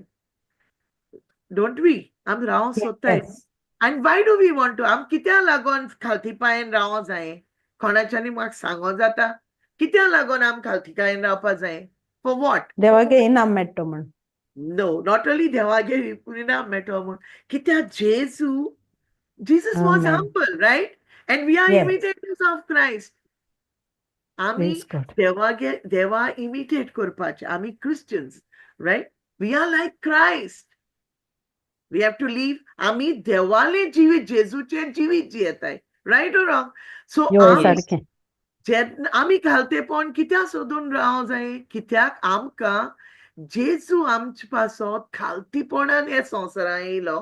don't we? आमी रावंक सोदताय. Yes. And why do we want to? आम कित्याक लागून खालतीपायेन रावों जाय? कोणाच्यानी म्हाका सांगो जाता, कित्याक लागून आम खालतीकायेन रावपा जाय? For what? देवागे इनाम मेळटा म्हण. No, not only देवागे इनाम मेळटलो म्हूण, कित्याक जेजू, Jesus was Amen. humble, right? And we are Yes. imitators of Christ. आमी Praise God. देवागे देवा इमिटेट करपाचे. आमी Christians, right? We are like Christ. We have to live. आमी देवाले जिवीत, जेजूचे जिवीत जियेताय, रायट ऑर रॉंग? सो यो आमी सारकें. जेन्ना आमी खालतेपण कित्याक सोदून रावंक जाय? कित्याक आमकां जेजू आमचे पासत खालतीपणान हे संवसारांत येयलो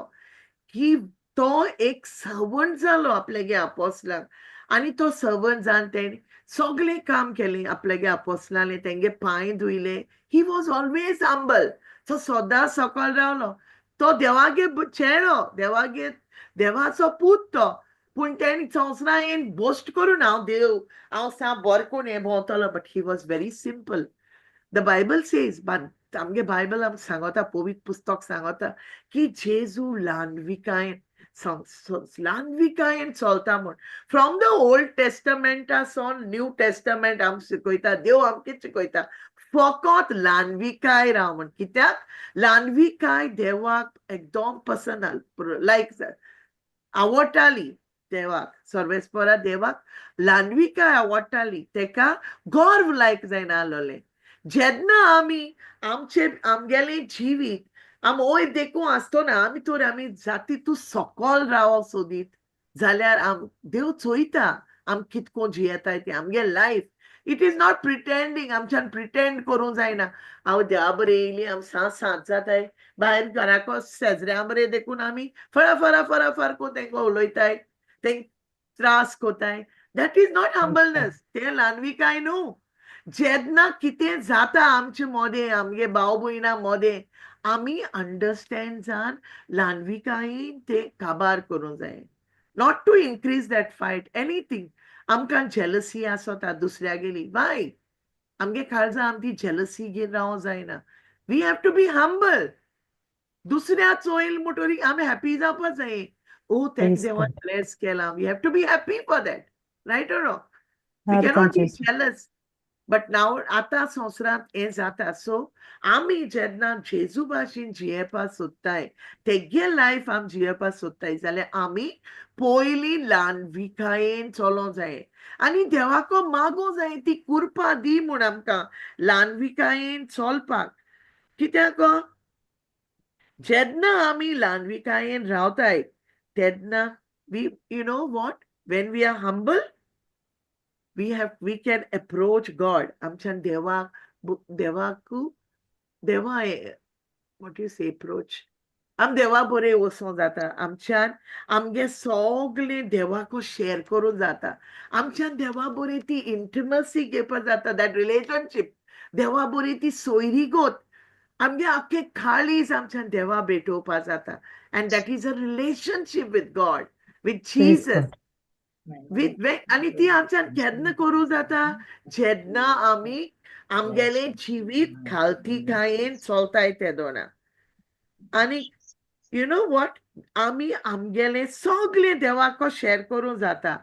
की तो एक सर्वंट जालो आपल्यागे आपोसलांक, आनी तो सर्वंट जावन तेणें सगळें काम केलें आपल्यागे आपोसलांले, तेंगे पांय धुयले. He was always humble. तो सदां सकयल रावलो. तो देवागे चेडो, देवागे, देवाचो पूत तो, पूण तेणें संवसारांत येवन बोस्ट करून हांव देव, हांव सा बरें कोण हें भोंवतलो, but he was very simple. The Bible says, आमगे बायबल आमकां सांगता, पवित्र पुस्तक सांगता की जेजू ल्हानविकायेन, ल्हानविकायेन चलता म्हूण. फ्रॉम the old टेस्टमेंटा सावन न्यू टेस्टमेंट आमकां शिकयता, देव आमकां शिकयता फकत ल्हानविकाय राव म्हूण. कित्याक ल्हानविकाय देवाक एकदम पसंद, लायक आवडटाली देवाक. सर्वेस्परा देवाक ल्हानविकाय आवडटाली, तेका गर्व लायक जायना आसलोलें. जेन्ना आमी आमचे आमगेलें जिवीत आम वयर देखून आसतना आमी तर आमी जाती तूं सकल रावप सोदीत जाल्यार आम देव चोयता आम कितको जियेताय तें आमगे life. It is not pretending. आमच्यान प्रिटेंड करूंक जायना, हांव देवा बरें येयली, आम सात सात जाताय, भायर घराको शेजऱ्यां बरें देखून आमी फरा फरा फरा फर करून तेंकां उलयताय, तेंक त्रास कोताय. That is not humbleness. तें ल्हानविकाय न्हू. जेन्ना कितें जाता आमचे मोदें, आमगे भाव भयणां मोदें, आमी अंडरस्टँड जावन ल्हानविकायेन तें काबार करूंक जाय, not to increase that fight, anything. आमकां जेलसी आसता दुसऱ्यागेली, वाय आमगे काळजा आम ती जेलसी घेवन रावंक जायना. We have to be humble. दुसऱ्या चोयल म्हणटरी आमी हॅपी जावपा जाय. ओ, तेका देवान ब्लेस केला, we have to be happy for that, right or wrong? We cannot be jealous. But now आतां संवसारांत हें जाता. सो आमी जेन्ना जेजू भाशेन जियेवपाक सोदताय, तेगे लायफ आमी जियेवपाक सोदताय जाल्यार आमी पयलीं ल्हानविकायेन चलोंक जाय आनी देवाको मागूंक जाय ती कृपा दी म्हूण आमकां ल्हानविकायेन चलपाक. कित्याक जेन्ना आमी ल्हानविकायेन रावताय तेन्ना we you know what, when we are humble, we can approach God. आमच्यान देवाक देवाकू देवा, what you say, approach, आम देवा बरें वचों जाता. आमच्यान आमगे सगळें देवाको शेअर करूं जाता. आमच्यान देवा बरें ती इंटिमसी घेवपा जाता, that relationship, देवा बरें ती सोयरीगत, आमगे आख्खे काळीज आमच्यान देवा भेटोवपा जाता. And that is a relationship with God, with Praise Jesus. God. With आनी ती आमच्यान केन्ना करूं जाता? जेन्ना आमी आमगेलें जिवीत खालतीकायेन चलताय तेदोना. आनी you know what, आमी आमगेलें सगळें देवाको शेअर करूं जाता,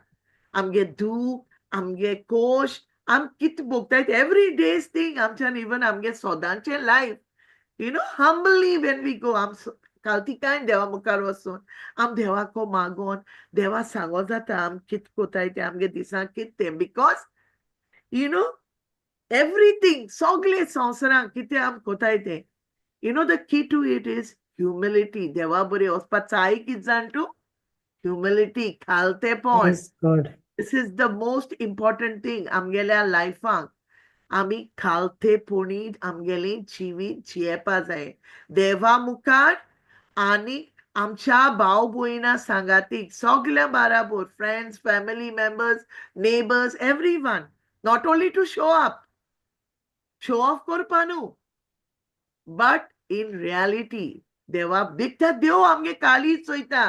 आमगे दूख, आमगे कोश, आम कितें भोगताय एवरी डेज थींग आमच्यान, इवन आमगे सदांचें life, humbly when we go, आम खालतीकायेन देवा मुखार वचून आम देवाको मागोन देवा सांगो जाता आम कित कोताय तें, आमगे दिसांक कित तें. Because you know everything, सगळे संवसारांत कितें आम कोताय तें, the key to it is humility. देवा बरें वचपाक चाय कित जाण तूं, humility, खालतेपण. Praise God. This is the most important thing आमगेल्या लायफाक. आमी खालतेपणी आमगेलें जिवीत जियेवपा जाय देवा मुखार आनी आमच्या भाव भयणा सांगातीक सगल्या बाराबोर, friends, family members, neighbours, everyone. Not only to show up, show off करपा न्हू, बट इन रियालिटी देवा दिखता, देव आमगे काळीज चोयता.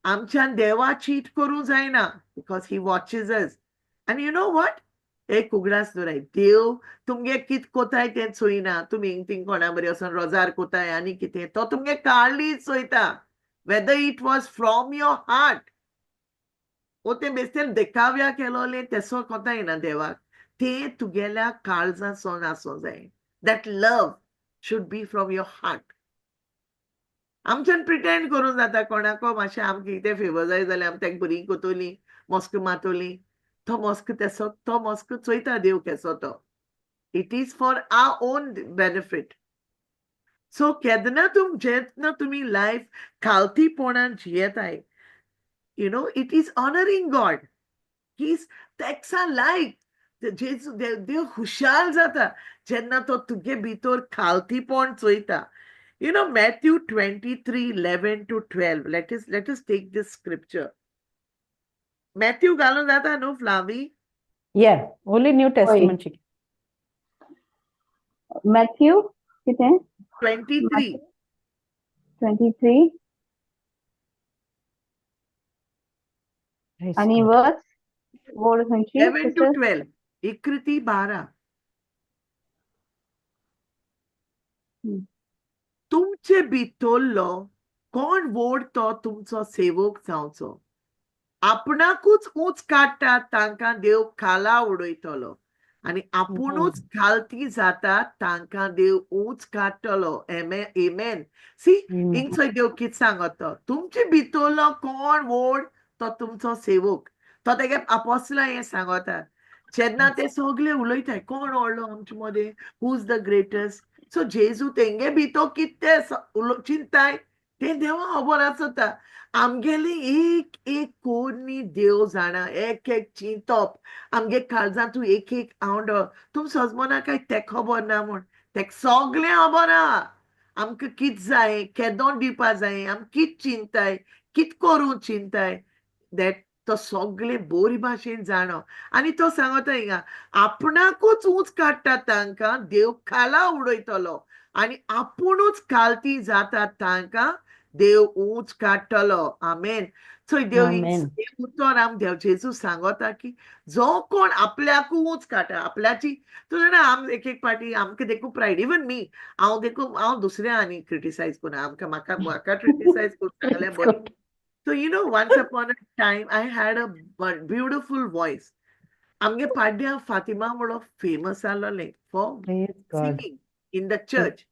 आमच्यान देवा चीट करूं जायना because he watches us. आनी you know what, एक उगडास दवराय, देव तुमगे कित कोताय तें चोयना. तुमी हिंग थिंग कोणा बरें वचोन रोजार कोताय आनी कितें, तो तुमगे काळीज चोयता, whether it was from your heart ओ तें बेश्टें देखाव्या केलोलें तेसो कोताय ना देवाक. तें तुगेल्या काळजासून आसूं जाय. That love should be from your heart. आमच्यान प्रिटेंड करूं जाता कोणाको मातशें, आमकां कितें फेवर जाय जाल्यार आमी ताका बरी कोतोली, मस्क मातोली. तो मस्क तेसो, तो मस्क चोयता देव केसो तो. It is for our own benefit. So केन्ना तुम जेन्ना तुमी लायफ खालतीपणान जियेताय, it is honouring God. He is तेक्सा लायक जेजू, देव खुशाल जाता जेन्ना तो तुगे भितर खालतीपण चोयता. Matthew 23:11 to 12. Let us take this scripture. Matthew घालून जाता न्हू फ्लावी? Yeah, only New Testament. Chicken. Matthew कितें? 23. 23. Praise आनी God. वर्स वोड खंयची 11 to sister? 12. इकृती 12. तुमचे भितरलो कोण व्हड तो तुमचो सेवक जावचो. आपणाकूच ऊंच काडटा तांकां देव खाला उडयतलो आनी आपुणूच खालती जाता तांकां देव ऊंच काडटलो. एमेन. C, Amen. हिंगसो देव कित सांगत तो, तुमचे भितरलो कोण व्हड तो तुमचो सेवक. तो तेगे आपोसला हें सांगता जेन्ना ते सगळे उलयताय कोण व्हडलो आमचे मदें, who is the greatest. So जेजू तेंगे भितर कितें चिंताय तें देवा खबर आसता. आमगेली एक एक कोरनी देव जाणा, एक एक चिंतप आमगे काळजांतू, एक एक आवंडो तुम सजमना काय तें खबर ना म्हूण. तेक सगळें खबर आहा. आमकां कित जाय, केदोन दिवपा जाय, आम कित चिंताय, कित करूं चिंताय, that तो सगळें बरी भाशेन जाणो. आनी तो सांगता हिंगा, आपणाकूच ऊंच काडटा तांकां देव खाला उडयतलो आनी आपुणूच खालती जाता तांकां देव ऊंच काडटलो. आमेन. सो देव Amen. उतर आम देव जेजू सांगता की जो कोण आपल्याकू ऊंच काडटा आपल्याची. तूं जाणा, आम एक एक पाटी आमकां देखून प्रायड, इवन मी, हांव देखून हांव दुसऱ्या आनी क्रिटिसायज करूं, आमकां म्हाका म्हाका क्रिटिसायज करूं जाल्यार Praise बरें. God. So, once upon a time, I had a beautiful voice. आमगे पाड्ड्यां फातिमा म्हणून famous आसलोलें for Praise God. Singing in the church.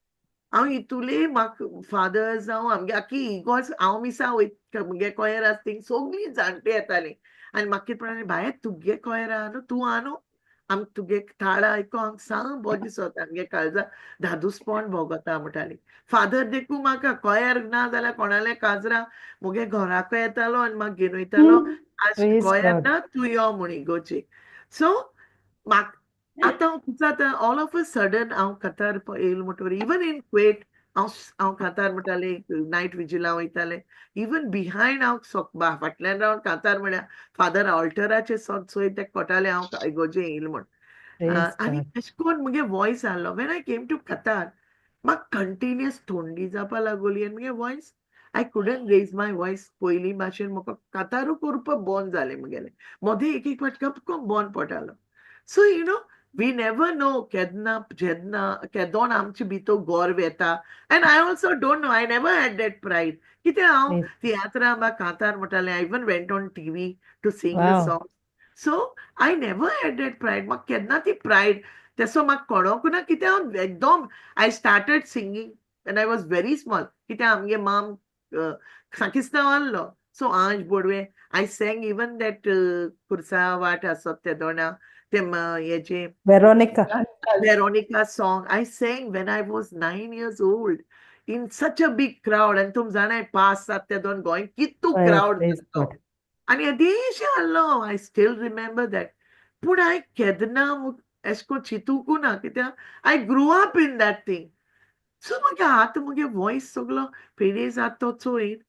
हांव इतुले म्हाका फादर जावं आमगे आख्खी इगोर्ज, हांव मिसा वयता, मुगे कोयर आसा थिंग सगळीं जाणटे येतालीं आनी म्हाका कितें म्हणटालीं, बाये तुगे कोयर आहा न्हू, तूं आहा न्हू, आमकां तुगे ताळो आयको आमकां सांग बरो दिसता, आमगे काळजा धादोसपण भोगता म्हणटाली. फादर देखून म्हाका कोयर ना जाल्यार कोणाले काजरा मुगे घराको येतालो आनी म्हाका घेवन वयतालो, आज Praise कोयर God. ना तूं यो म्हूण इगोर्जेक. सो म्हाका आतां हांव कितें, ऑल ऑफ अ सडन हांव कतार येयलें म्हणटकीर, इवन इन कुवेट हांव कांतार म्हणटालें, नायट विजिला वयतालें, इवन बिहायंड हांव फाटल्यान रावन कांतार म्हळ्यार फादर ऑल्टराचेर सद चोय तेका कळटालें हांव इगोर्जे येयलें म्हूण. Praise आनी God. अशें करून मुगे वॉयस आहलो. When I came to Qatar, म्हाका कंटिन्युअस थंडी जावपा लागली आनी मुगे voice, I couldn't raise my voice पयलीं भाशेन. म्हाका कातारूय करपाक बंद जालें मुगेलें. मदें एक एक फावट कपको बंद पडटालो. So we never know केन्ना जेन्ना केदोन आमचे भितर गर्व येता. And I also don't know, I never had that pride. कित्याक हांव तियात्रां बा कांतार म्हणटालें, I even went on TV to sing the song. So I never had that pride. म्हाका केन्ना ती प्रायड तेसो म्हाका कळोंक ना, कित्याक हांव एकदम I started singing when I was very small, कित्याक आमगे माम साकिस्तांव आहलो. सो आंज Bodwe I sang, even that खुर्सा वाट आसत तेदोणा ते हेजे Veronica. Veronica song I sang when I was 9 years old in such a big crowd. आनी तुम जाणाय पास जाता ते दोन गोंय कितू क्रावड Praise जाता. God. आनी येदेशें आहलो, I still remember that. पूण हांवें केन्ना एशें कोन्न चिंतूंकू ना, कित्याक I grew up in that thing. So मागीर आतां मुगे वॉयस सगलो पेडे जाता तो चोयन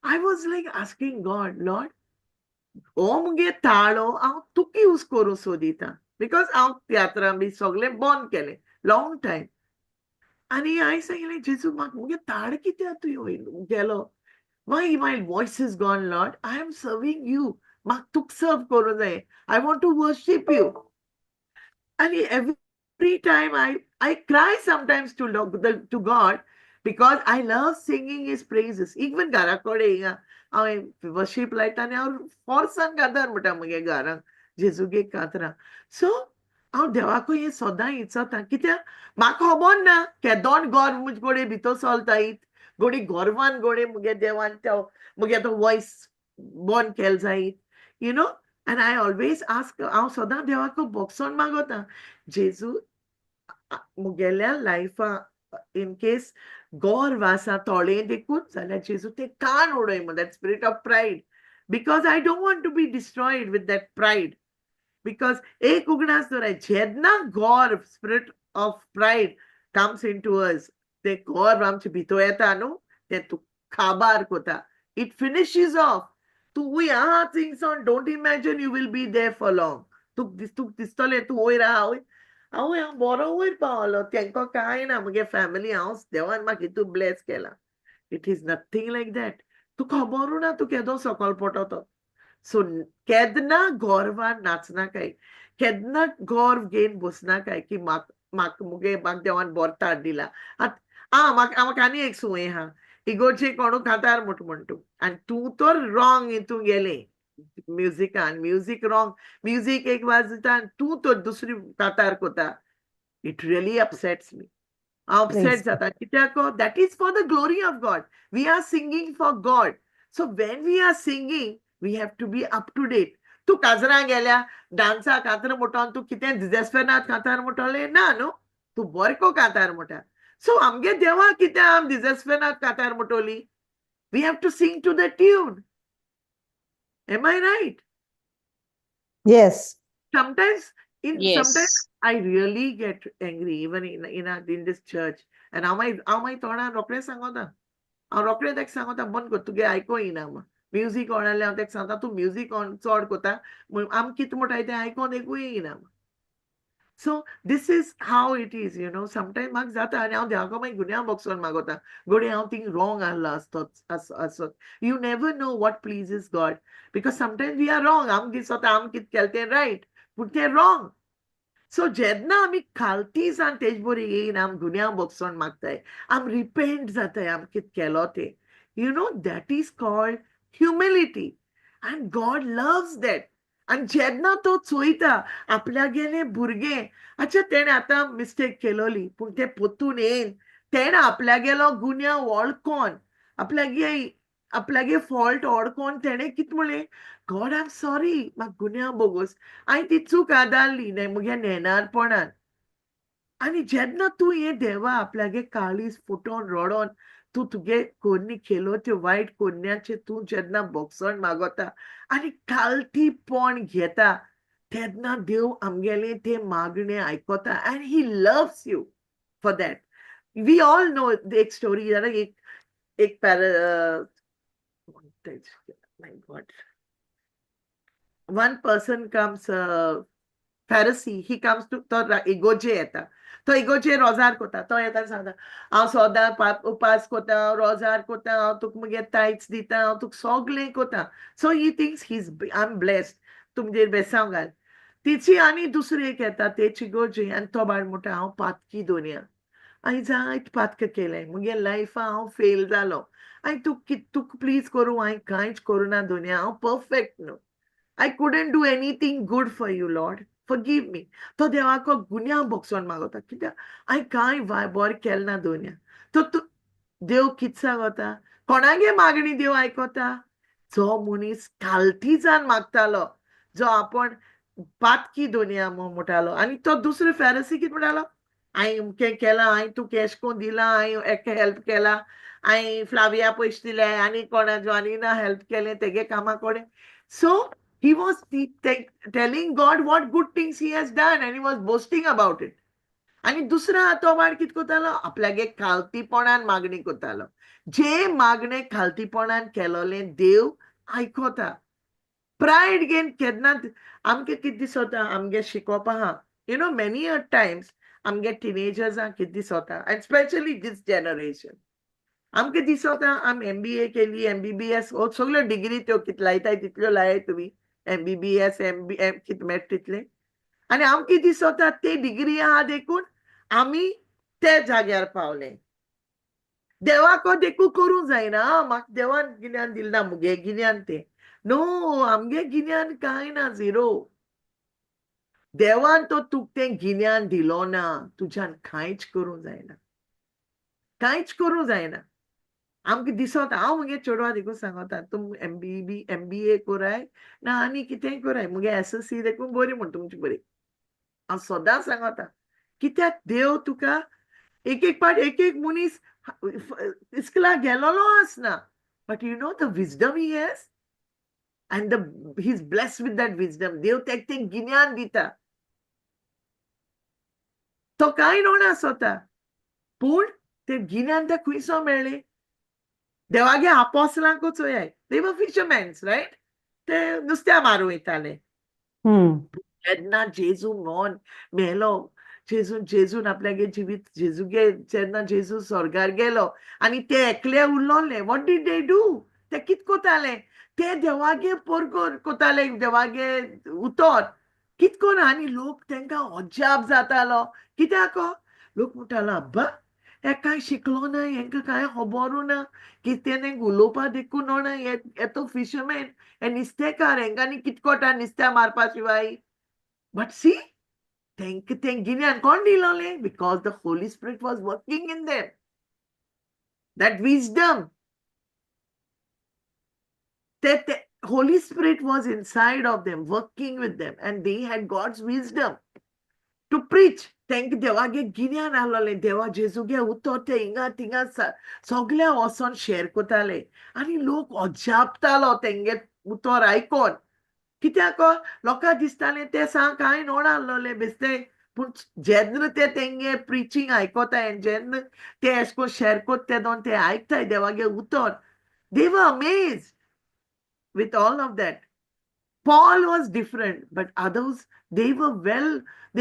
I was like asking God, Lord, हो मुगे ताळो हांव तुका यूज करूं सोदिता, because हांव तियात्रां बी सगळें बंद केलें लॉंग टायम. आनी हांवें सांगलें, जेजू, म्हाका मुगे ताळ कित्याक तूं गेलो? Why my voice is gone, Lord? I am serving you. म्हाका तुका सर्व करूं जाय. I want to worship you. आनी every time I cry sometimes to God because I love singing His praises. Even घरा कडेन हिंगा हांवें वर्शीप लायता आनी हांव फोर्सान कांतार म्हणटा मुगे घरांक जेजूगे कांतरां. सो हांव देवाकूय हें सदां इचाता, कित्याक म्हाका खबर ना केदोन गर्व मुजे कडेन भितर चलता. गोडी गर्वान गोडे मुगे देवान तो मुगे तो वॉयस बंद केल जायत. And I always ask, हांव सदां देवाक भोगसण मागोता, जेजू, मुगेल्या लायफा इन केस गर्व आसा थोडे देखून जाल्यार जेजू ते कान उडय म्हण, that spirit of pride, because I don't want to be destroyed with that pride. Because एक उगडास दवराय, जेन्ना गर्व, spirit of pride comes into us, ते गर्व आमचे भितर येता न्हू, ते तूं काबार कोता. It finishes off. तूं आहा थिंगसान, don't imagine you will be there for long. तुक दिसतलें तूं वयर आहा, हांव हांव बरो वयर पावलो, तेंकां कांय ना, मुगे फॅमिली, हांव देवान म्हाका हितू ब्लेस केला. It is nothing like that. तूं खबरू ना तूं केदो सकल पडटो तो. सो केन्ना गर्वान नाचनाकाय, केन्ना गर्व घेवन बसनाकाय की म्हाका मुगे म्हाका देवान बरो ताट दिला. आं, म्हाका म्हाका आनी एक संवय आहा, इगोर्जे कोणू कांतार म्हूण म्हण तूं आनी तूं तर रॉंग हितून गेलें म्युजिकान, म्युजीक रॉंग, म्युजीक एक वाजता आनी तूं तर दुसरी कांतार कोता, it really upsets me. हांव अपसेट Praise God. जाता, कित्याक that is for the glory of God. We are singing for God. So when we are singing, we have to be up to date. तूं काजरां गेल्या, डान्सा कांतार म्हणटा, तूं कितें दिजेस्पेनात कांतार म्हणटलें ना न्हू, तूं बरें को कांतार म्हणटा. सो आमगे देवा कित्याक आम दिजेस्पेनात कांतार म्हणटली? We have to sing to the tune. Am I right? Yes. Sometimes Yes. I really get angry even in this church. And हांव मागीर तोंडान रोखडें सांगोता, हांव रोखडें ताका सांगोता, बंद कर, तुगे आयको येना. म्युजीक ऑन जाल्यार हांव ताका सांगता, तूं म्युजीक ऑन चड कोता, आम कितें म्हणटाय तें आयकोन एकूय येना. So this is how it is. Sometime म्हाका जाता आनी हांव देवाक मागीर गुन्यांव भोगसोन मागोता, घडये हांव थिंग रॉंग आहलो आसतोच आसत. You never know what pleases God, because sometimes we are wrong. आमकां दिसता आम कितें केलें तें रायट, पूण तें रॉंग. सो जेन्ना आमी खालती सान तेज बरी येयन, आम गुन्यांव भोगसोन मागताय, आम रिपेंट जाताय आम कितें केलो तें, that is called humility and God loves that. आनी जेन्ना तो चोयता आपल्यागेले भुरगें, अच्छा, तेणें आतां मिस्टेक केलोली, पूण तें पोतून येयन, तेणें आपल्यागेलो गुन्यांव वळखोन, आपल्यागे फॉल्ट वळखोन तेणें कितें म्हणलें? "गॉड, I am sorry, म्हाका गुन्यांव बोगोस, हांवें ती चूक आदारली मुगे नेणारपणान." आनी जेन्ना तूं हें देवा आपल्यागे काळीज फुटोन रडोन, तूं तुगे कोन्नी केलो त्यो वायट कोन्न्याचें तूं जेन्ना बोगसण मागता आनी कालतीपण घेता, तेन्ना देव आमगेलें तें मागणें आयकता and he loves you for that. We all know एक स्टोरी. एक एक para, my God, one person comes, Pharisee, he comes to, तो इगोजे येता, तो इगोजे रोजार कोता. तो येता, सांगता, "हांव सदां उपास कोता, हांव रोजार कोता, हांव तुका मुगे टायट्स दिता, हांव तुका सगळें कोता." So he thinks he's, "I am blessed, तुमगेर बेसांव घाल." तिची आनी दुसरी एक येता तेची इगोजे आनी तो बायल म्हणटा, "हांव पातकी दोनया, हांवें जायत पातक केलें, मुगे लायफा हांव फेल जालो. हांवें तुका तुका प्लीज करूं हांवें कांयच करूं ना दोनया, हांव परफेक्ट न्हू. I couldn't do anything good for you, Lord. Forgive me." तो देवाक गुन्यांव बोगसण मागता, कित्याक हांवें कांय बरें केलें ना दोनया. तो तूं देव कितें सांगता? कोणागे मागणी देव आयकता? जो मनीस कालतीजान मागतालो, जो आपण पातकी दोनया म्हणटालो. आनी तो दुसरो फेरसी कितें म्हणटालो? "हांवें अमकें केलां, हांवें तुका एशें कोन्न दिलां, हांवें एका हेल्प केला, हांवें फ्लाविया पयशे दिले आनी कोणा जॉनीना हेल्प केलें तेगे कामा कडेन." So he was telling God what good things he has done and he was boasting about it. आनी दुसरा तो बाळ कितें करतालो? आपल्यागे खालतीपणान मागणी करतालो. जे मागणे खालतीपणान केलोलें देव आयकता. प्रायड घेवन केन्ना आमकां कितें दिसता, आमगे शिकोवप आहा, मेनी अ टायम्स आमगे टिनेजर्सांक कितें दिसता, आनी स्पेशली दीस जनरेशन, आमकां दिसता आमी एमबीए केली, एमबीबीएस, सगळ्यो डिग्री त्यो कितें लायताय तितल्यो लायाय तुमी, एमबीबीएस, एम बी एम, कितें मेळटा तितलें. आनी आमकां दिसता ते डिग्री आहा देखून आमी ते जाग्यार पावले. देवाक देखून करूंक जायना, म्हाका देवान गिन्यान दिलें ना, मुगे गिन्यान तें न्हू. आमगे गिन्यान कांय ना, झिरो. देवान तो तुका तें गिन्यान दिलो ना, तुज्यान कांयच करूंक जायना, कांयच करूंक जायना. आमकां दिसता, हांव मुगे चेडवा देखून सांगता, तुम एमबीए कोराय ना आनी कितेंय कोराय, मुगे एसएससी देखून बरी म्हण तुमची बरी. हांव सदां सांगता, कित्याक देव तुका एक एक पाट एक एक मनीस इस्कुला गेलोलो आसना, but you know the wisdom he has and the he is blessed with that wisdom. देव तेक तें गिन्यान दिता. तो कांय नोण आसता, पूण तें गिन्यान तें खुंयसो मेळ्ळें? देवागे आपोसलांकूच चोयाय, they were fishermans, right? ते नुस्त्या मारूं वयताले. जेन्ना जेजू मोन मेलो, जेजून जेजून आपल्यागे जिवीत जेजूगे, जेन्ना जेजू स्वर्गार गेलो आनी ते एकले उरलोले, what did they do? ते कित कोताले? ते देवागे परगोर कोताले, देवागे उतर कित कोन. आनी लोक तेंकां अजाप जातालो. कित्याक? लोक म्हणटालो, "अब्बा, हे कांय शिकलो ना, हेंकां कांय खबरू ना, कितें तेंकां उलोवपा देखून नोणा. हे तो फिशरमॅन, हे नुस्तेकार, हेंकां आनी कित कोटा नुस्त्या मारपा शिवाय?" बट सी, तेंकां तें गिन्यान कोण दिलोलें? Because the Holy Spirit was working in them, that wisdom, ते Holy Spirit was inside of them, working with them, and they had God's wisdom to preach. तेंकां देवागे गिन्यान आहलोलें. देवा जेजूगे उतर ते हिंगा थिंगा सगल्या वचोन शेर कोताले आनी लोक अजापतालो तेंगे उतर आयकोन. कित्याक? लोकांक दिसतालें ते सांग कांय नोड आहलोले बेश्टे. पूण जेन्ना ते तेंगे प्रिचींग आयकोताय आनी जेन्ना ते एशें कोन्न शेर कोत्ता, तेदोन ते आयकताय देवागे उतर, they were amazed with all of that. Paul was different, but others, they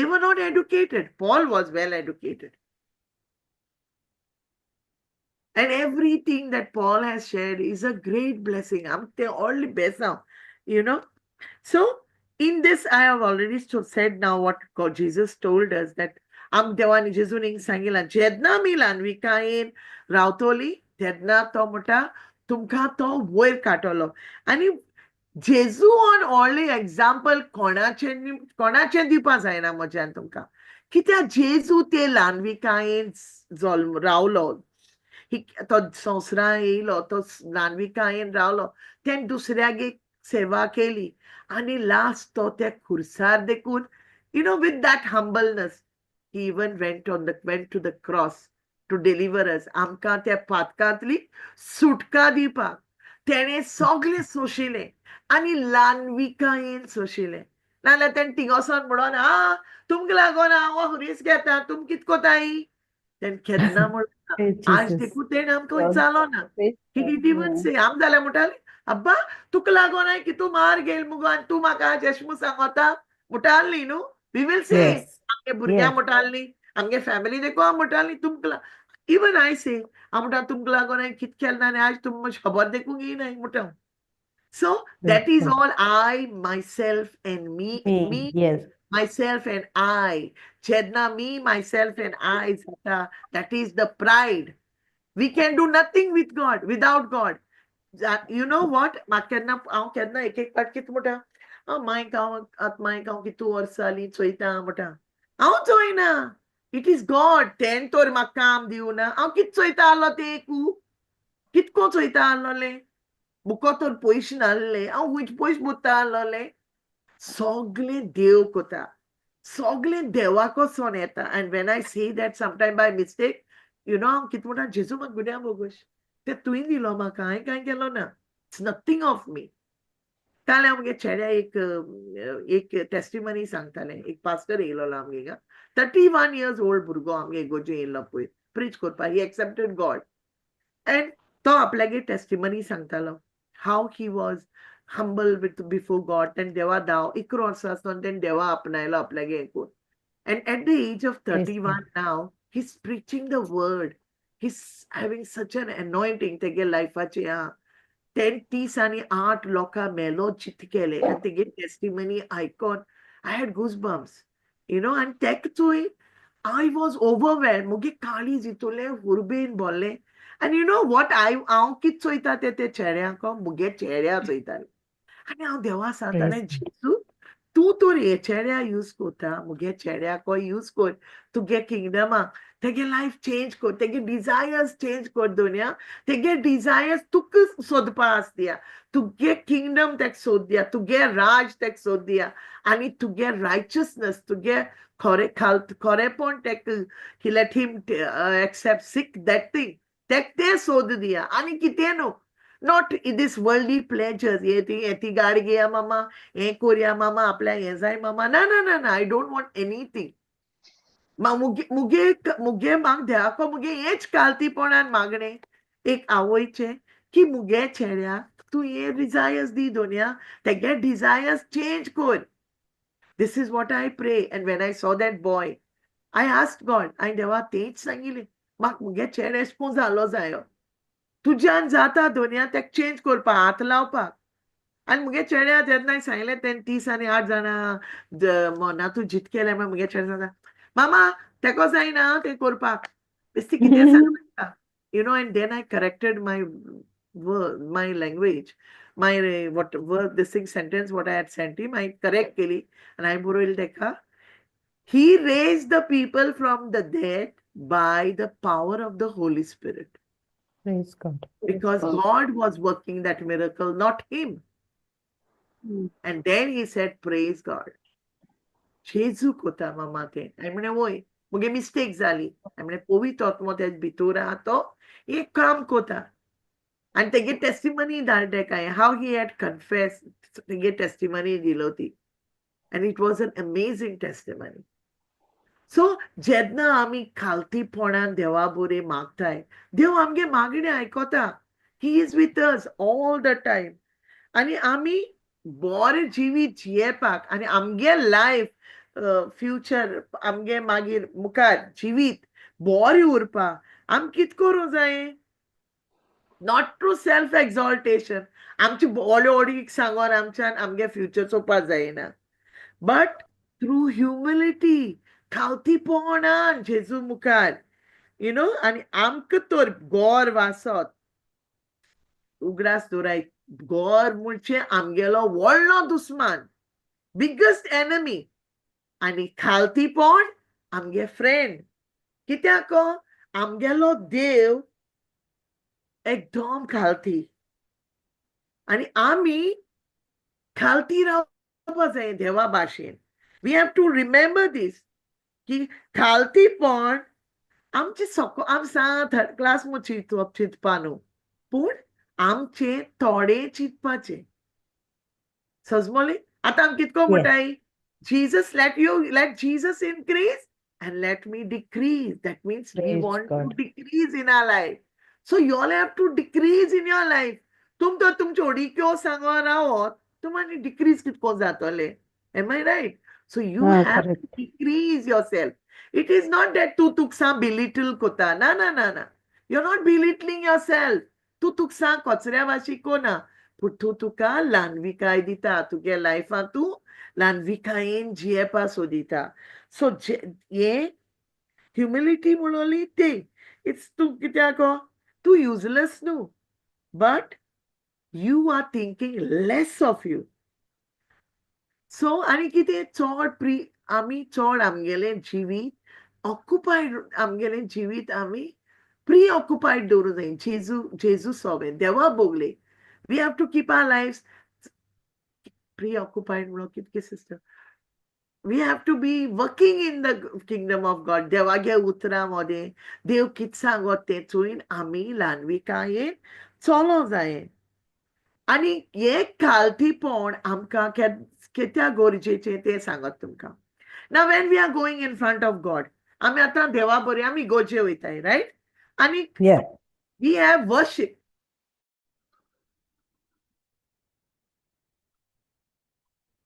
were not educated. Paul was well educated. And everything that Paul has shared is a great blessing. I'm the only best now. So, in this, I have already said now what God, Jesus told us that आम देवान जेजून हिंग सांगिलां, जेन्ना आमी ल्हानविकायेन रावतली तेन्ना तो म्हणटा, तुमकां तो वयर काडटलो. आनी जेजून व्हडलें एग्जाम्पल कोणाचें कोणाचें दिवपा जायना म्हज्यान तुमकां, कित्याक जेजू ते ल्हानविकायेन जल्म रावलो, तो संवसारां येयलो, तो ल्हानविकायेन रावलो, तेणें दुसऱ्यागे सेवा केली आनी लास्ट तो त्या खुर्सार देखून, with that humbleness he even went to the cross to deliver us. आमकां त्या पातकांतली सुटका दिवपाक तेणें सगळें सोंशिलें आनी ल्हानविकायेन सोंशिलें. नाजाल्यार तेणें थिंग वचोन म्हणून, "आ, तुमकां लागून हांव खुरीस घेता, तुम कित कोताय?" तेणें केन्ना म्हणून आज देखून तेणें आमकां विचारलो ना. He didn't even say. आम जाल्यार म्हणटाले, "अब्बा, तुका लागून हांवें कितू मार घेयल मुगो आनी तूं म्हाका चश्मो सांगता?" म्हणटाली न्हू? We will say. आमगे भुरग्यां म्हणटाली, आमगे फॅमिली देखून हांव म्हणटाली तुमकां. इवन I से, हांव म्हणटा, "तुमकां लागून हांवें कित केलें ना आनी आज तुम खबर देखूंक येयनाय," म्हणटा. So that is all I, myself and me, me, myself and I. जेन्ना me, myself and I जाता, that is the pride. We can do nothing with God, without God. You know what? म्हाका केन्ना, हांव केन्ना एक एक पाट कितें म्हणटा, हांव मायक, हांव आतां मायक हांव कितू वर्सां जालीं चोयता म्हणटा, हांव चोयना, it is God. तेणें तर म्हाका काम दिवना, हांव कितें चोयता आहलो तें एकू कितको चोयता आहलोलें? मुको तर पयशे नासले, हांव खंयचे पयशे बुत्ता आहलोलें? सगळें देव कोता, सगळें देवाकोसोन येता. And when I say that sometime by mistake, हांव कितें म्हणटा, "जेजू, म्हाका गुन्यांव भोगोश, ते तुवें दिलो म्हाका, हांवें कांय केलो ना. It's nothing of me." काल हांव म्हगे चेड्या एक एक टेस्टिमनी सांगतालें. एक पास्टर येयलोलो आमगे हिंगा, 31 इयर्स ओल्ड भुरगो आमगे इगोर्जे येयल्लो पयर प्रीच करपाक. He accepted God and तो आपल्यागे टेस्टिमनी सांगतालो, how he was humble with before God. तेणें देवा 10, 11 वर्सां आसतना तेणें देवा आपणायलो आपल्यागे हें. And at the age of 31 now, he's preaching the word. He's having such an anointing तेगे लायफाचे. हा, तेणें 38 लोकां मेलो जित केले आनी तेगे टेस्टिमनी आयकोन I had goosebumps. आनी तेका चोय I was overwhelmed. मुगे काळीज इतुलें हुर्बेन भरलें. आनी you know what I, हांव कित चोयता ते ते चेड्यांक, मुगे चेड्या चोयतालें आनी हांव देवा सांगतालें, "जेजू, तूं तर हे चेड्या यूज कोता, मुगे चेड्याको यूज कर तुगे किंगडमाक. तेगे लायफ चेंज कर, तेगे डिजायर्स चेंज कर. दोनया तेगे डिजायर्स तुका सोदपा आसतिया. तुगे किंगडम तेका सोद दिया, तुगे राज तेका सोद दिया आनी तुगे रायचसनस, तुगे खरे खाल खरेपण तेका, he let him accept, seek that thing. तेक तें सोद दिया आनी कितें न्हू, not this worldly pleasures. हे ती हे ती गाडी घेया मामा, हें कोरया मामा, आपल्या हें जाय मामा. ना ना ना ना, I don't want anything. मुगे मुगे मुगे म्हाका देवाको मुगे हेच कालतीपणान मागणें एक आवयचें की मुगे चेड्याक तूं हे डिजायर्स दी दोनया, तेगे डिजायर्स चेंज कर. This is what I pray. And when I saw that boy, I asked God. हांवें देवा तेंच सांगिल्लें, म्हाका मुगे चेडे एशें कोन्न जालो जायो, तुज्यान जाता दोनया तेका चेंज करपाक, हात लावपाक. आनी मुगे चेड्या जेन्ना सांगलें, तेणें 38 जाणां मना तूं जीत केलें म्हण, मुगे चेडे सांगता, "मामा, तेको जायना तें करपाक." बेश्टी कितें सांगता. And then I corrected my word, my language, my what word, this thing, sentence what I had sent him, I correct केली and I बरयलें तेका, "He raised the people from the dead by the power of the Holy Spirit." Praise God. Because God. God was working that miracle, not him. And then he said, "Praise God. जेजू कोता मामा तें." हांवें म्हणलें, वय, मुगे mistake जाली. हांवें म्हणलें, पवित्र आत्मो तेज भितूर आहा, तो एक काम कोता. आनी तेगे टेस्टिमनी धाड तेका, how he had confess, तेगे टेस्टिमनी दिलो ती, and it was an amazing testimony. So जेन्ना आमी खालतीपणान देवा बोरे मागताय, देव आमगे मागणें आयकता. He is with us all the time. आनी आमी बरें जिवीत जियेवपाक आनी आमगे लायफ फ्युचर, आमगे मागीर मुखार जिवीत बरें उरपाक आमी कित करूंक जाय? Not through self exaltation. आमची व्हडले व्हडीक सांगोन आमच्यान आमगे फ्युचर चोवपाक जायना, बट थ्रू ह्युमिलिटी, खावतीपणान जेजू मुखार you know आनी आमकां तर गोर वासत उगडास दवराय. घर म्हणजे आमगेलो व्हडलो दुस्मान, बिगेस्ट एनमी, आनी खालतीपण आमगे फ्रेंड. कित्याक आमगेलो देव एकदम खालती आनी आमी खालती रावपा जाय देवा भाशेन. We have to remember this की खालतीपण आमचे सको आम सा थर्ड क्लास मु चिंतप चिंतपा न्हू, पूण आमचे थोडे चिंतपाचे. सजमोले आतां आम कितको म्हणटाय, Jesus, let Jesus increase and let me decrease. That means we want to decrease in our life. So you all have to decrease in your life. तुमकां तुमच्यो अडिक्यो सांगो रावत तुम डिक्रीज कितको जातले. Am I right? So you have to decrease yourself. It is not that तूं तुका belittle कोता. ना ना ना ना, you are not belittling yourself. तूं तुका कचऱ्या भाशी कोना, पूण तूं तुका ल्हानविकाय दिता. तुगे लायफान तूं ल्हानविकायेन जियेपा सोदिता. सो हे ह्युमिलिटी म्हणली ते it's तूं कित्याक तूं युजलेस न्हू, but you are thinking less of you. So आनी कितें चड आमी चड आमगेलें जिवीत ऑक्युपायड, आमगेलें जिवीत आमी प्री ऑक्युपायड दवरूंक जाय. जेजू जेजू सोबें देवा Bogle. We have to keep our life preoccupied. म्हणून कितके sister, we have to be working in the kingdom of God. देवागे उतरां मदें देव कितें सांगत तें चोयन आमी ल्हानविकायेन चलो जाय. आनी हें खालतीपण आमकां कित्याक गरजेचें तें सांगत तुमकां. Now when we are going in front of God, आमी आतां देवा बरें आमी गोजे वयताय, रायट? आनी we have worship.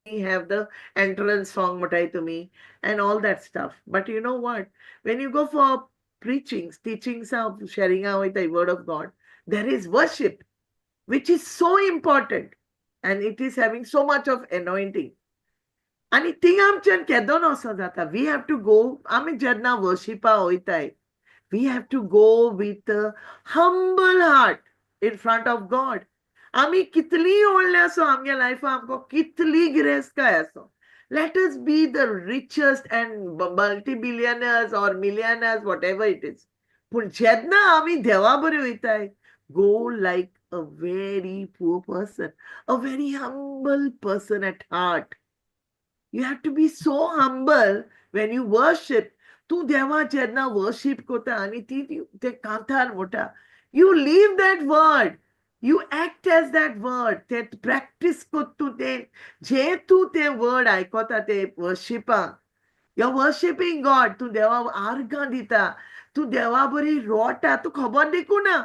We have the entrance song म्हणटाय तुमी and all that stuff. But you know what? When you go for preachings, teachings, sharing out the word of God, there is worship, which is so important, and it is having so much of anointing. आनी thing आमच्यान केदोन वचो जाता. We have to go. आमी जेन्ना वर्शिपा वयताय, we have to go with a humble heart in front of God. आमी कितली व्हडले आसो आमगे लायफान, आमकां कितली गिरेस्तकाय आसो, let us be the richest and multi billionaires or millionaires, whatever it is. पूण जेन्ना आमी देवा बरें वयताय, go like a very poor person, a very humble person at heart. You have to be so humble when you worship. तूं देवा जेन्ना worship करता आनी ती ते कांतार म्हणटा, you leave that word, you act as that word. ते प्रॅक्टीस कर तूं तें, जें तूं तें वर्ड आयकता ते वर्शिपाक, you are worshipping God. तूं देवा आर्गां दिता, तूं देवा बरी रोटा, तूं खबर देखूं ना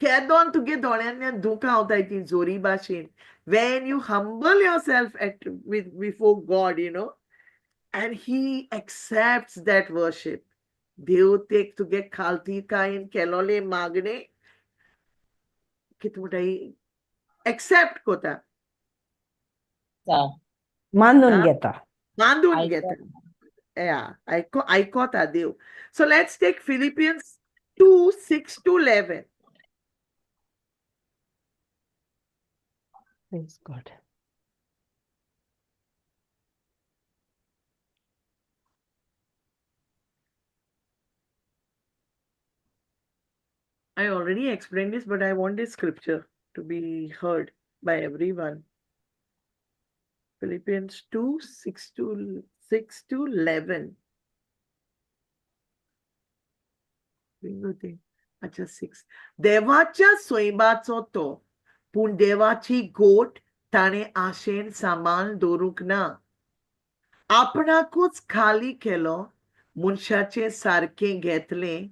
केदोन तुगे दोळ्यांतल्यान दुकां वताय ती जोरी भाशेन. When you humble yourself at with before God, you know, and he accepts that worship. देव ते तुगे खालतीकायेन केलोले मागणे कितें म्हणटा एक्सेप्ट कोता, मानून घेता, मानून घेता. Yeah, आयकोता देव. So let's take Philippians 2:6-11. Praise God. I already explained this, but I want this scripture to be heard by everyone. Philippians 2:6-11. अच्छा 6. देवाच्या सोयबाचो तो, पूण देवाची गोट ताणें आशेन सामान दवरूंक ना. आपणाकूच खाली केलो, मनशाचें सारकें घेतलें,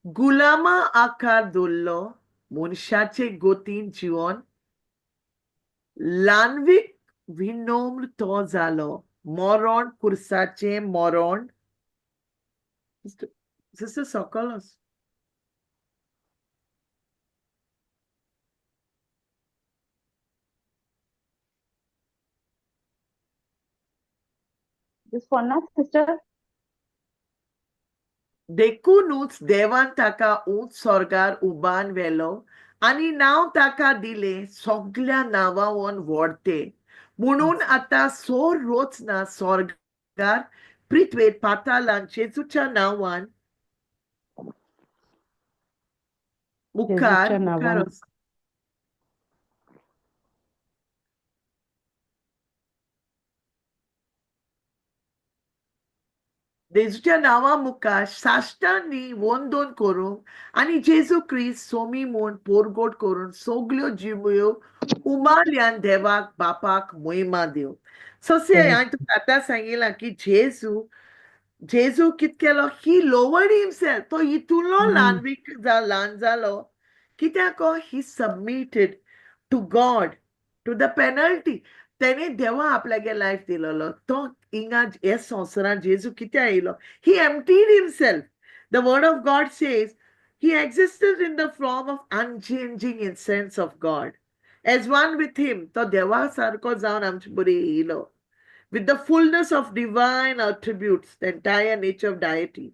गुलामा आकार दवरलो, मनशाचे गोतीन जिवन ल्हानवीक विनम्र तो जालो, मरण कुर्साचें मरण. सिस्टर सकल. This for ना सिस्टर. देखूनच देवान ताका उंच स्वर्गार उबान व्हेलो आनी नांव ताका दिलें सगल्या नांवांवन व्हडते म्हणून आतां सोर रोचना स्वर्गार पृथ्वेर पातालान जेजूच्या नांवान मुखार जेजूच्या मुखार नांवान. जेजूच्या नांवा मुखार साश्टांनी वंदन करूंक आनी जेजू क्रिस्त सोमी म्हूण पोरगोट करून सगल्यो जिबयो उमाल्यान देवाक बापाक मोहिमा दिवं. सो हांवें तुका आतां सांगिलां की जेजू जेजू कित केलो, ही लोवर्ड हिमसेल्फ. तो इतुलो ल्हान ल्हान जालो कित्याक, he submitted to God to the penalty. तेणे देवा आपल्यागे लायफ दिलोलो. तो हिंगा हे संवसारांत जेजू कित्याक येयलो, he emptied himself. The word of God says he existed in the form of unchanging essence of God as one with him. तो देवा सारको जावन आमचे बरी येयलो with the fullness of divine attributes, the entire nature of deity,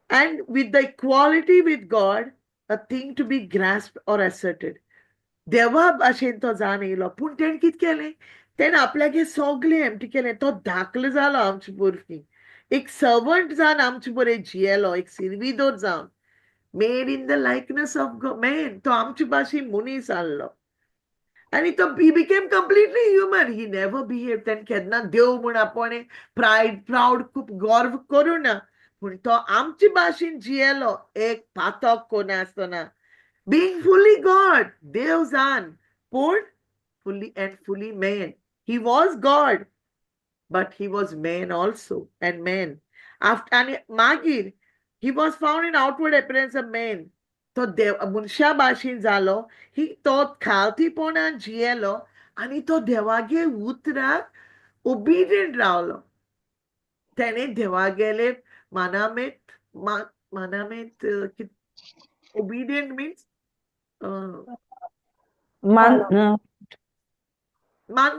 and with the equality with God, a thing to be grasped or asserted. देवा भाशेन तो जावन येयलो, पूण तेणें कितें केलें, तेणें आपल्यागे सगळें एम्प्टी केलें. तो धाकलो जालो आमचे भुरगीं, एक सर्वंट जावन आमचे बरें जियेलो, एक सिर्विदोर जावन, made in the likeness of man. तो आमचे भाशेन मनीस आहलो आनी तो he became completely human. He never behave, तेणें केन्ना देव म्हूण आपणें प्रायड प्रावड खूब गर्व करूं ना, पूण तो आमचे भाशेन जियेलो, एक पातक कोनासतना, being fully God, देव जान, पूण fully and fully man. He was God, but he was man also and man. After आनी मागीर he was found in outward appearance of man. तो देव मनशा भाशेन जालो, ही तो खालतीपणान जियेलो आनी तो देवागे उतराक ओबिडियंट रावलो. तेणें देवागेले मानामेत मानामेत, ओबिडियंट मिन्स मान मान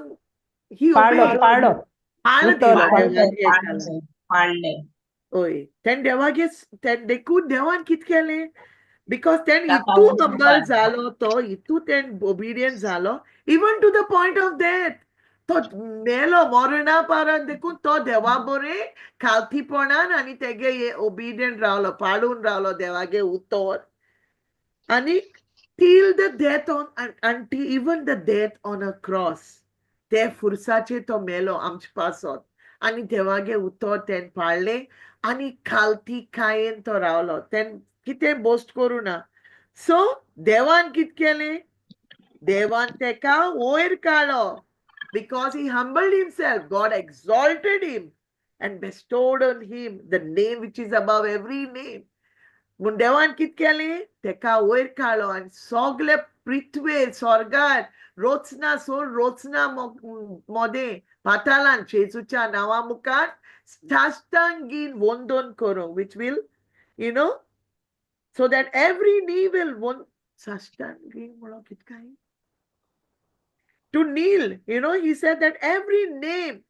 ही पाळो पाळो पाळो उतर दिलो पाळो. देवागे हेकाला. पाळले. हय, तेणें देवागे तेणें देखून देवान कितें केलें, because तेणें ताका इतू वचून हंबल पाळ्ळें. जालो, तो इतू तेणें ओबिडियंट जालो even to the point of death. तो मेलो मरणा पारान, देखून तो देवा बरें खालतीपणान आनी तेगे ओबिडियंट रावलो, पाळून रावलो देवागे उतर, आनी till the death on until even the death on a cross. ते फुरसाचेर तो मेलो आमचे पासत आनी देवागे उतर तेणें पाळ्ळें आनी खालतीकायेन तो रावलो, तेणें कितें बोस्ट करूं ना. सो देवान कितें केलें, देवान तेका वयर काडलो because he humbled himself. God exalted him and bestowed on him the name which is above every name. म्हूण देवान कितें केलें, तेका वयर काडलो आनी सगळे पृथ्वेर स्वर्गार रोचना सोड रोचना मोदें पातालान जेजूच्या नांवा मुखार साश्टांगीन वंदन करूंक, which will you know so that every knee will one साश्टांगीन म्हणून कितें काय to kneel. He said that every name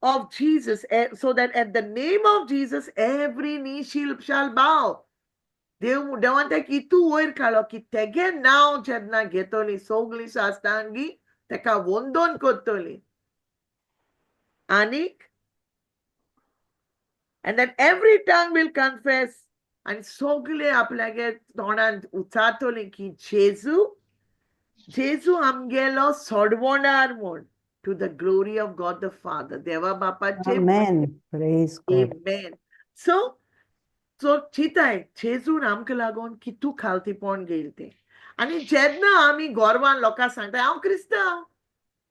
of Jesus, so that at the name of Jesus, every knee shall bow. देव देवान ताका इतू वयर काडलो की तेगे नांव जेन्ना घेतली सगळीं साश्टांगी तेका वंदन करतली आनीक and that every tongue will confess आनी सगळे आपल्यागे तोंडान उचारतली की जेजू जेजू आमगेलो सोडवणार म्हूण, to the glory of God the Father. देवा बापाचे. Amen. Praise God. Amen. So चिंताय जेजून आमकां लागून कितू खालतीपण घेयल तें. आनी जेन्ना आमी गोरवान लोकांक सांगता हांव क्रिस्तांव,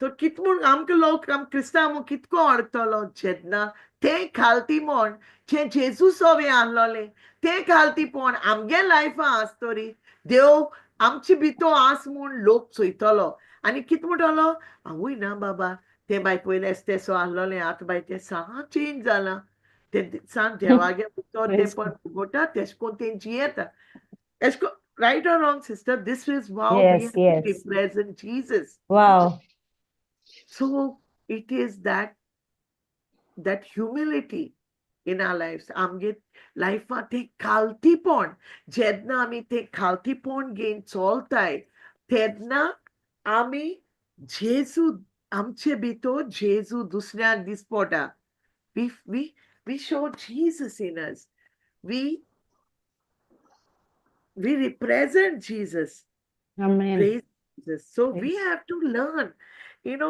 तर कित म्हूण आमकां लोक आम क्रिस्तांव म्हूण कितको अडकतलो, जेन्ना तें खालतीपण जें जेजू सोवें आहलोलें तें खालतीपण आमगे लायफां आसतरी देव आमची भितर आस म्हूण लोक चोयतलो आनी कित म्हणटलो, आवय ना बाबा तें बाय पयलें तेसो आहलोलें, आतां बाय तें सा चेंज जालां, तें सान देवागे उतर तें Praise पण फुगोटा तेश कोन तें जियेता. एश कोन right or wrong sister, this is how we Yes, have to yes. represent Jesus. Wow. So it is that humility. in our life. आमगे लायफांत तें खालतीपण, जेन्ना आमी तें खालतीपण घेवन चलताय तेन्ना आमी जेजू आमचे भितर जेजू दुसऱ्यांक दिसपडटा. We show Jesus in us. We represent Jesus. Amen. Praise Jesus. So we Praise. Have to learn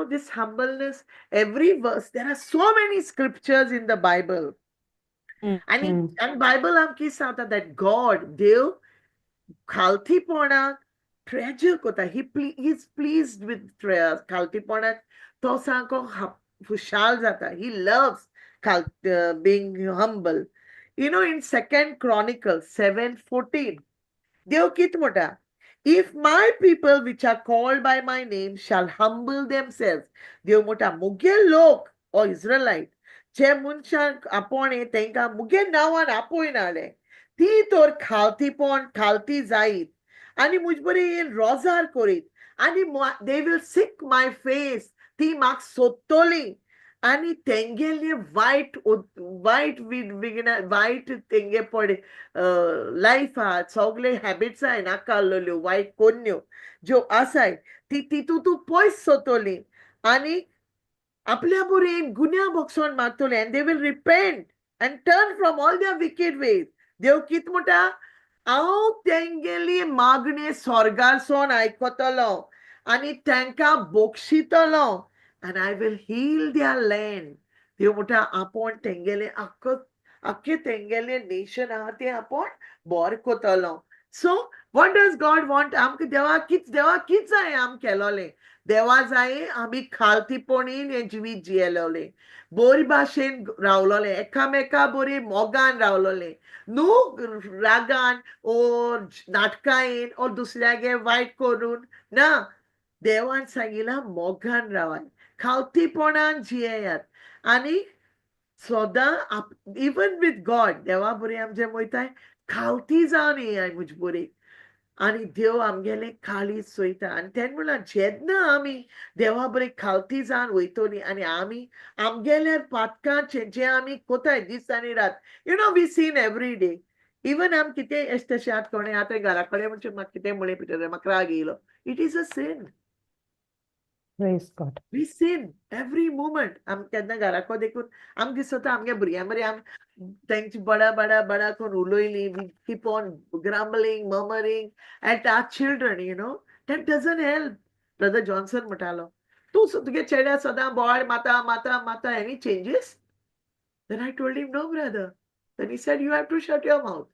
this humbleness. Every verse, there are so many scriptures in the Bible. And and Bible आमकां सांगता that God, देव खालतीपणाक treasure कोता. He is pleased with खालतीपणाक तो सामको खुशाल जाता. He loves being humble. In Second Chronicles 7:14, देव कित म्हणटा? "If my people which are called by my name shall humble themselves." देव म्हणटा मुगे लोक ओ इस्रायलायट जे मनशांक आपोवणे तांकां मुगे नांवान आपयनाले ती तर खालतीपण खालती जायत आनी म्हजे बरी रोजार करीत आनी they will seek my face, ती म्हाका सोदतली आनी तेंगेले वायट वायट विघ्न वायट तेंगे पडे लायफ आहा सगळे हॅबिट्स आहाय नाकाल्ल्यो वायट कोन्न्यो ज्यो आसाय ती तितू तूं पयस सोदतली आनी आपल्या Bahrain गुन्या बोगसोन मागतले, and they will repent and turn from all their wicked ways. देव कित म्हणटा? हांव तेंगेली मागणी स्वर्गारसून आयकतलो आनी तांकां बक्षितलो and I will heal their land. देव म्हणटा आपूण तेंगेले आख्खो आख्खे तेंगेले नेशन आहा तें आपूण बरें करतलो. So what does God want? आमकां देवा कित जाय आम केलोलें? देवा जाय आमी खालतीपणीन हें जिवीत जियेलोलें, बरी भाशेन रावलोलें, एकामेका बरी मोगान रावलोलें, न्हू रागान ओर नाटकायेन ओर दुसऱ्यागे वायट करून ना. देवान सांगिलां मोगान रावाय, खालतीपणान जियेयात आनी सदां इवन विथ गॉड देवा बरी आमचे वयताय खालती जावन येयाय म्हजे बरी आनी देव आमगेलें काळीज चोयता. आनी तेन्ना म्हणल्यार जेन्ना आमी देवा बरी खालती जावन वयतली आनी आमी आमगेल्या पातकांचे जे आमी कोताय दीस आनी रात, we sin every day. Even आम कितें एश तशें आतां कोणें आतां घरा कडेन म्हणजे म्हाका कितें म्हणलें पिटर म्हाका राग येयलो, it is a sin. Praise God. We sin every moment. आम केन्ना घराको देखून आमकां दिसता आमगे भुरग्यां बरी आम तेंची बडा बडा बडा करून उलयली, we keep on grumbling, murmuring at our children. That doesn't help. Brother Johnson म्हणटालो तूं तुगे चेड्या सदां बोवाळ माता माता माता, any changes? Then I told him, "No, brother." Then he said, "You have to shut your mouth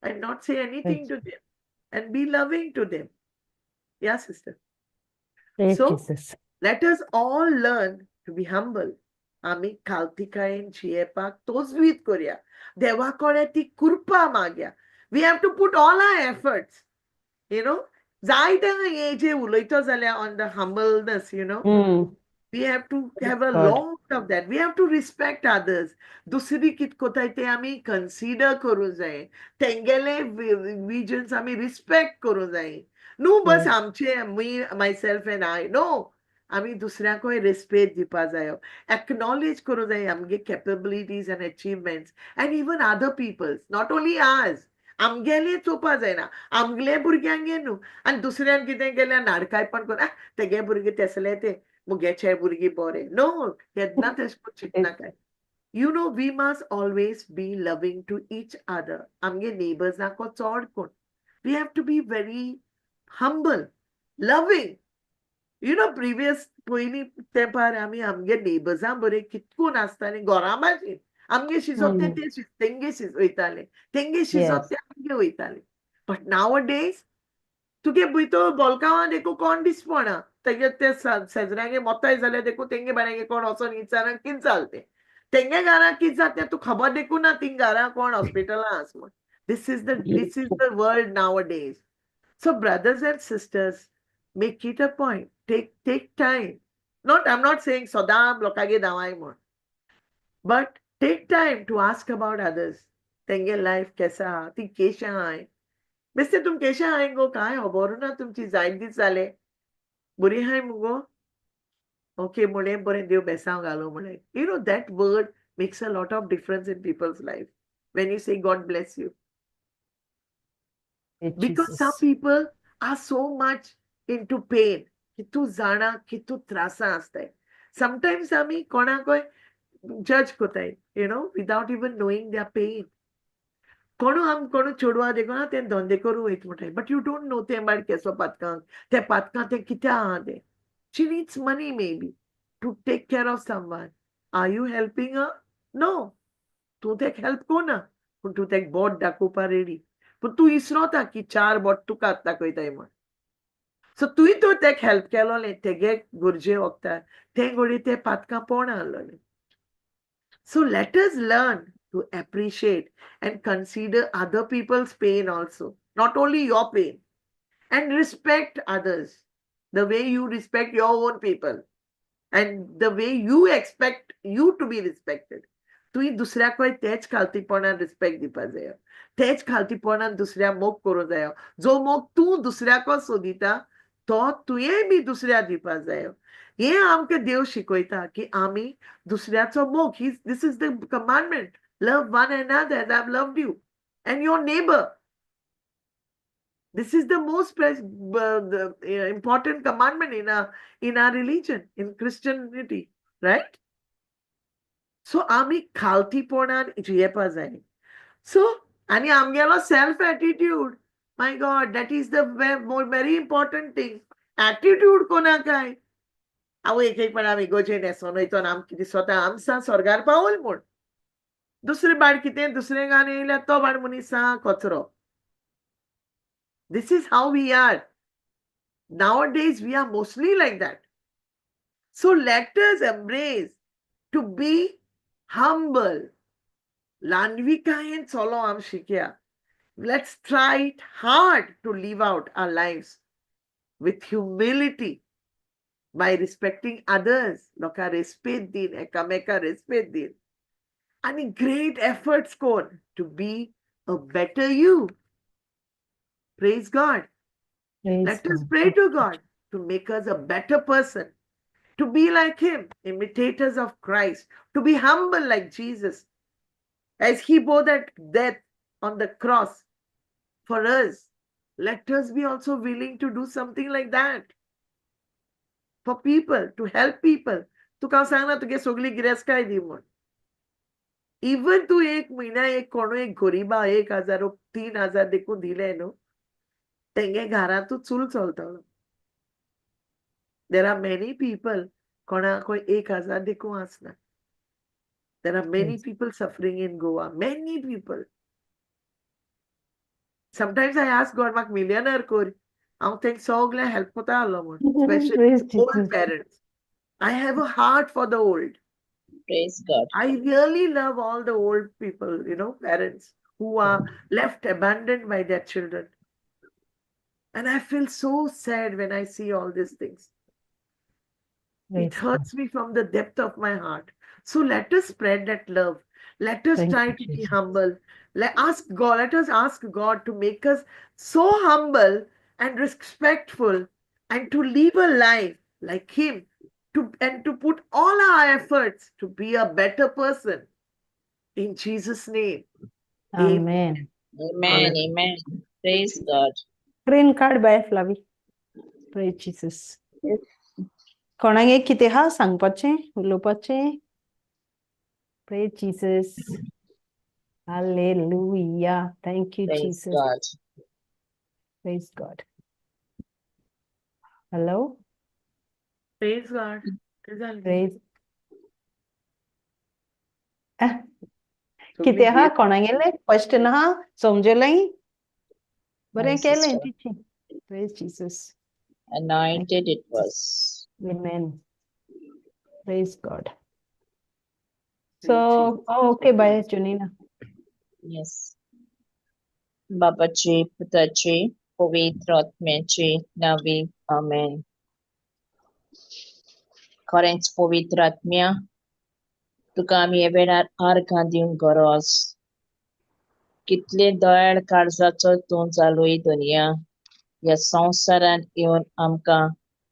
and not say anything to them and be loving to them." Yeah, sister. Praise So, Jesus. Let us all learn to be humble. आमी खालतीकायेन जियेपाक तोजवीत करया, देवा कडेन ती कृपा मागया. We have to put all our efforts. जायते हे जे उलयतो जाल्यार on the humbleness, we have to have a God. Lot of that. We have to respect others. दुसरी कित कोताय ते आमी कन्सिडर करूं जाय, तेंगेले विजन्स आमी रिस्पेक्ट करूं जाय, न्हू बस आमचे me, myself and I. No, आमी दुसऱ्यांकूय रेस्पेद दिवपा जायो, एक्नॉलेज करूं जाय आमगे capabilities and achievements and even other people's, not only ours. आमगेले चोवपा जायना, आमगेले भुरग्यांगे न्हू आनी दुसऱ्यान कितें केल्यार नाडकायपण करून तेगे भुरगे तेसले ते मुगेचे भुरगीं बरे. नो, केन्ना तेश करून चिंतनाकाय. We must always be loving to each other. आमगे नेबर्सांको चड कोण we have to be very humble, loving. Previous पयलीं तेंपार आमी आमगे नेबर्सां बरें कितकून आसतालीं घरा भाशेन. आमगे शिजोत ते ते तेंगे वयताले, तेंगे शिजोत ते आमगे वयताले. बट now days तुगे भितर बोलकांवां देखून कोण दिसपना तेगे ते शेजऱ्यांगे मोताय जाल्यार देखून तेंगे बाऱ्यांगे कोण वचोन विचारान कितें जालें तें, तेंगे घरा कितें जाता तें तूं खबर देखून ना थिंग घरा कोण हॉस्पिटलां आसा म्हूण. This is the world nowadays. So brothers and sisters, make it a point, take time. Not, I am not saying सदां लोकांगे धांवाय म्हूण, but take time to ask about others. तेंगे लायफ केसा आहा, ती केशें आहाय, बेश्टे तुम केशें आहाय गो, कांय खबर ना तुमची, जायत दीस जाले, बरी आहाय मुगो, ओके म्हणलें, बरें देव बेसांव घालूं म्हणलें. That word makes a lot of difference in people's life when you say God bless you. Because some people are so much into pain की तूं जाणा की तूं त्रासा आसताय. Sometimes आमी कोणाकय जज कोताय without even knowing their pain. कोणू आम कोणू चेडवा देखून तें धंदे करूं वयता म्हणटाय, बट you don't know तें बायल केसो पातकां, तें पातकां तें कित्याक आहा तें. She needs money maybe to take care of someone. Are you helping her? No. तूं तेक हेल्प कोना, पूण तूं तेक बोट दाखोवपा रेडी, पूण तूं इसरोता की चार बोट तुका दाखयताय म्हण. सो तुवें तर तेक हेल्प केलोलें तेगे गरजे वखदार, तें घडये तें पातकां पोण आहलोलें. So let us learn to appreciate and consider other people's pain also, not only your pain, and respect others the way you respect your own people and the way you expect you to be respected. तुवें दुसऱ्याकय तेच खालतीपणान respect दिवपा जायो, तेच खालतीपणान दुसऱ्या मोग करूंक जायो. जो मोग तूं दुसऱ्याको सोदिता तो तुवें बी दुसऱ्या दिवपा जायो. हें आमकां देव शिकयता की आमी दुसऱ्याचो मोग, ही this is the commandment, love one another as I have loved you and your neighbor. This is the most the important commandment in our religion, in Christianity, right? So आमी खालतीपणान जियेपा जाय. सो आनी आमगेलो self attitude, my God, that is the very important thing. Attitude कोना काय हांव एक एक पण आमी इगर्जे न्हेसोन वयतो आनी आमकां दिसता आमसां स्वर्गार पावल म्हूण. दुसरें बाड कितें दुसरें गाणें येयल्यार तो बाड मनीस आहा कचरो. This is how we are. Nowadays, we are mostly like that. So let us embrace to be humble. ल्हानविकायेन चलो आम शिकया. Let's try it hard to live out our lives with humility by respecting others. लोकां respect दीन, एकामेका respect दीन. आनी great efforts कोन to be a better you. Praise God. Praise Let us God. Pray to God to make us a better person, to be like Him, imitators of Christ, to be humble like Jesus, as He bore that death on the cross for us. Let us be also willing to do something like that for people, to help people. तुका हांव सांगना तुगे सगळी गिरेस्तकाय दी म्हूण. Even तूं एक म्हयन्या एक कोणूय एक गरिबा 1000, 3000 देखून दिले न्हू, तेंगे घरांतूच चूल चलतलो. There are many people कोणाकूय 1000 देखून आसना. There are many people suffering in Goa. Many people. Sometimes I ask God, म्हाका millionaire कर. हांव तेंका सगळ्यांक हेल्प कोता आसलो म्हूण. Especially Praise old Jesus. Parents. I have a heart for the old. Praise God. I really love all the old people, parents who are left abandoned by their children. And I feel so sad when I see all these things. It Praise God. Hurts me from the depth of my heart. So let us spread that love. Let us Thank try you, to be Jesus. Humble. Let us ask God to make us so humble and respectful and to live a life like Him, to and to put all our efforts to be a better person. In Jesus' name. Amen. Amen. Amen. Praise God. Screen card bye Flavi. Praise Jesus. Yes. कोणाक कितें आहा सांगपाचें, उलोवपाचें? Praise Jesus. Hallelujah. Thank you, Praise Jesus. God. Praise God. Hello. Praise God. कितें जालें? Praise. कितें आहा कोणागेलें question आहा, समजलें बरें Yes, केलें sister. Teaching. Praise Jesus. Anointed it was. Amen. Praise God. Praise So, Jesus. oh, okay, bye, Junina. Yes. बापाची, पुताची, पवित्र आत्म्याची नावी, आमेन. खरेंच पवित्र आत्म्या, तुका आमी ह्या वेळार आर्गां दिवंक गरज. कितले दयाळ काळजाचो तूं जालोय धनया, ह्या संवसारांत येवन आमकां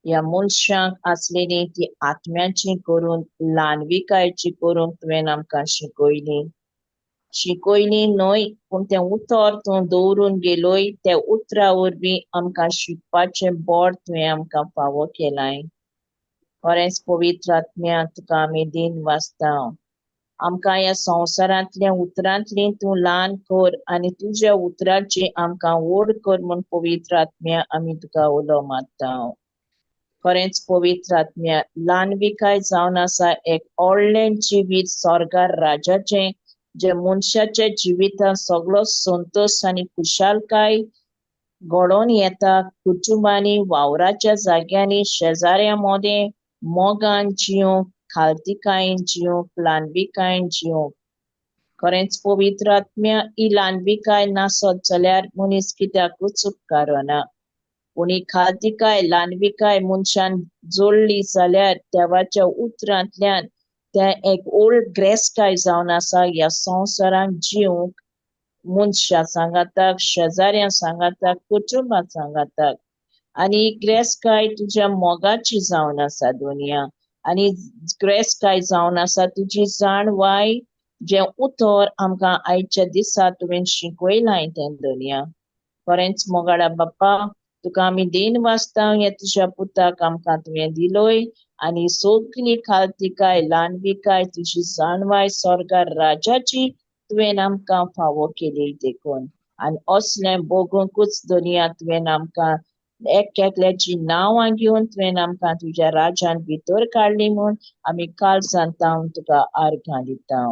ह्या मनशांक आसलेली ती आत्म्याची करून ल्हानविकायची करूंक तुवें आमकां शिकयली. शिकयली न्हय, पूण तें उतर तूं दवरून गेलोय, त्या उतरा वरवीं आमकां शिकपाचें बोड तुवें आमकां फावो केलाय. खरेंच पवित्र आत्म्या, तुका आमी दिन वाचता. आमकां ह्या संवसारांतल्या उतरांतली तूं ल्हान कर आनी तुज्या उतराची आमकां व्हड कर म्हूण पवित्र आत्म्या आमी तुका उलो मारता. खरेंच पवित्र आत्म्या, ल्हानविकाय जावन आसा एक व्हडलें जिवीत स्वर्गार राजाचें, जे मनशाच्या जिवितांत सगळो संतोश आनी खुशालकाय घडोवन येता. कुटुंबांनी, वावराच्या जाग्यांनी, शेजाऱ्यां मदें मोगान जिवंक, खालतीकायेन जिवंक, ल्हानविकायेन जिवंक. खरेंच पवित्र आत्म्या, ही ल्हानविकाय नासत जाल्यार मनीस कित्याकूच उपकारना. पूण ही खालतीकाय, ल्हानविकाय मनशान जोडली जाल्यार देवाच्या उतरांतल्यान तें एक ओल्ड ग्रेसकाय जावन आसा ह्या संवसारांत जिवंक, मनशां सांगाताक, शेजाऱ्यां सांगाताक, कुटुंबां सांगाताक. आनी ही ग्रेसकाय तुज्या मोगाची जावन आसा दुनिया, आनी ग्रेसकाय जावन आसा तुजी जाणवाय, जें उतर आमकां आयच्या दिसा तुवें शिकयलां तें दुनिया. खरेंच मोगाळा बाप्पा, तुका आमी देन वाचता ह्या तुज्या पुताक आमकां तुवें दिलोय आनी सगली खालतीकाय, ल्हानविकाय, तुजी जाणवाय स्वर्गार राजाची तुवें आमकां फावो केली देखून. आनी असलें बगूंकूच दुनिया तुवें आमकां एक एकल्याची नांवां घेवन तुवें आमकां तुज्या राजान भितर काडली म्हूण आमी काळजान तावन तुका आर्गां दिता.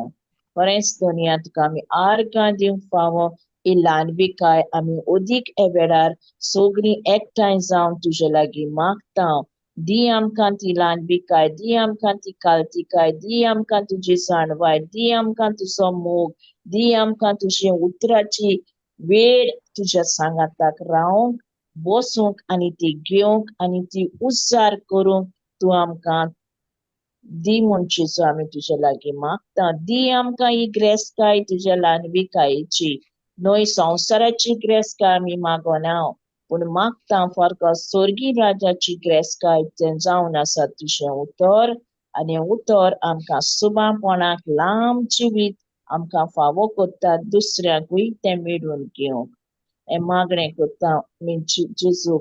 खरेंच दुनिया, तुका आमी आर्गां दिवंक फावो. ही ल्हानविकाय आमी अदीक हे वेळार सगळीं एकठांय जावन तुजे लागीं मागता. दी आमकां ती ल्हानविकाय, दी आमकां ती कालतिकाय, दी आमकां तुजी जाणवाय, दी आमकां तुजो मोग, दी आमकां तुजी उतराची वेळ तुज्या सांगाताक रावंक, बसूंक आनी ती घेवंक आनी ती उच्चार करूंक तूं आमकां दी म्हूण जेजू आमी तुज्या लागीं मागता. दी आमकां ही ग्रेसकाय तुज्या ल्हानविकायेची. न्हय संवसाराची ग्रेसकाय आमी मागोना, पूण मागता फकत स्वर्गी राजाची ग्रेसकाय, तें जावन आसा तुजें उतर. आनी उतर आमकां सुबापणाक लांब जिवीत आमकां फावो करता, दुसऱ्यांकूय तें मेळून घेवंक. हें मागणें करता आमी जेजू.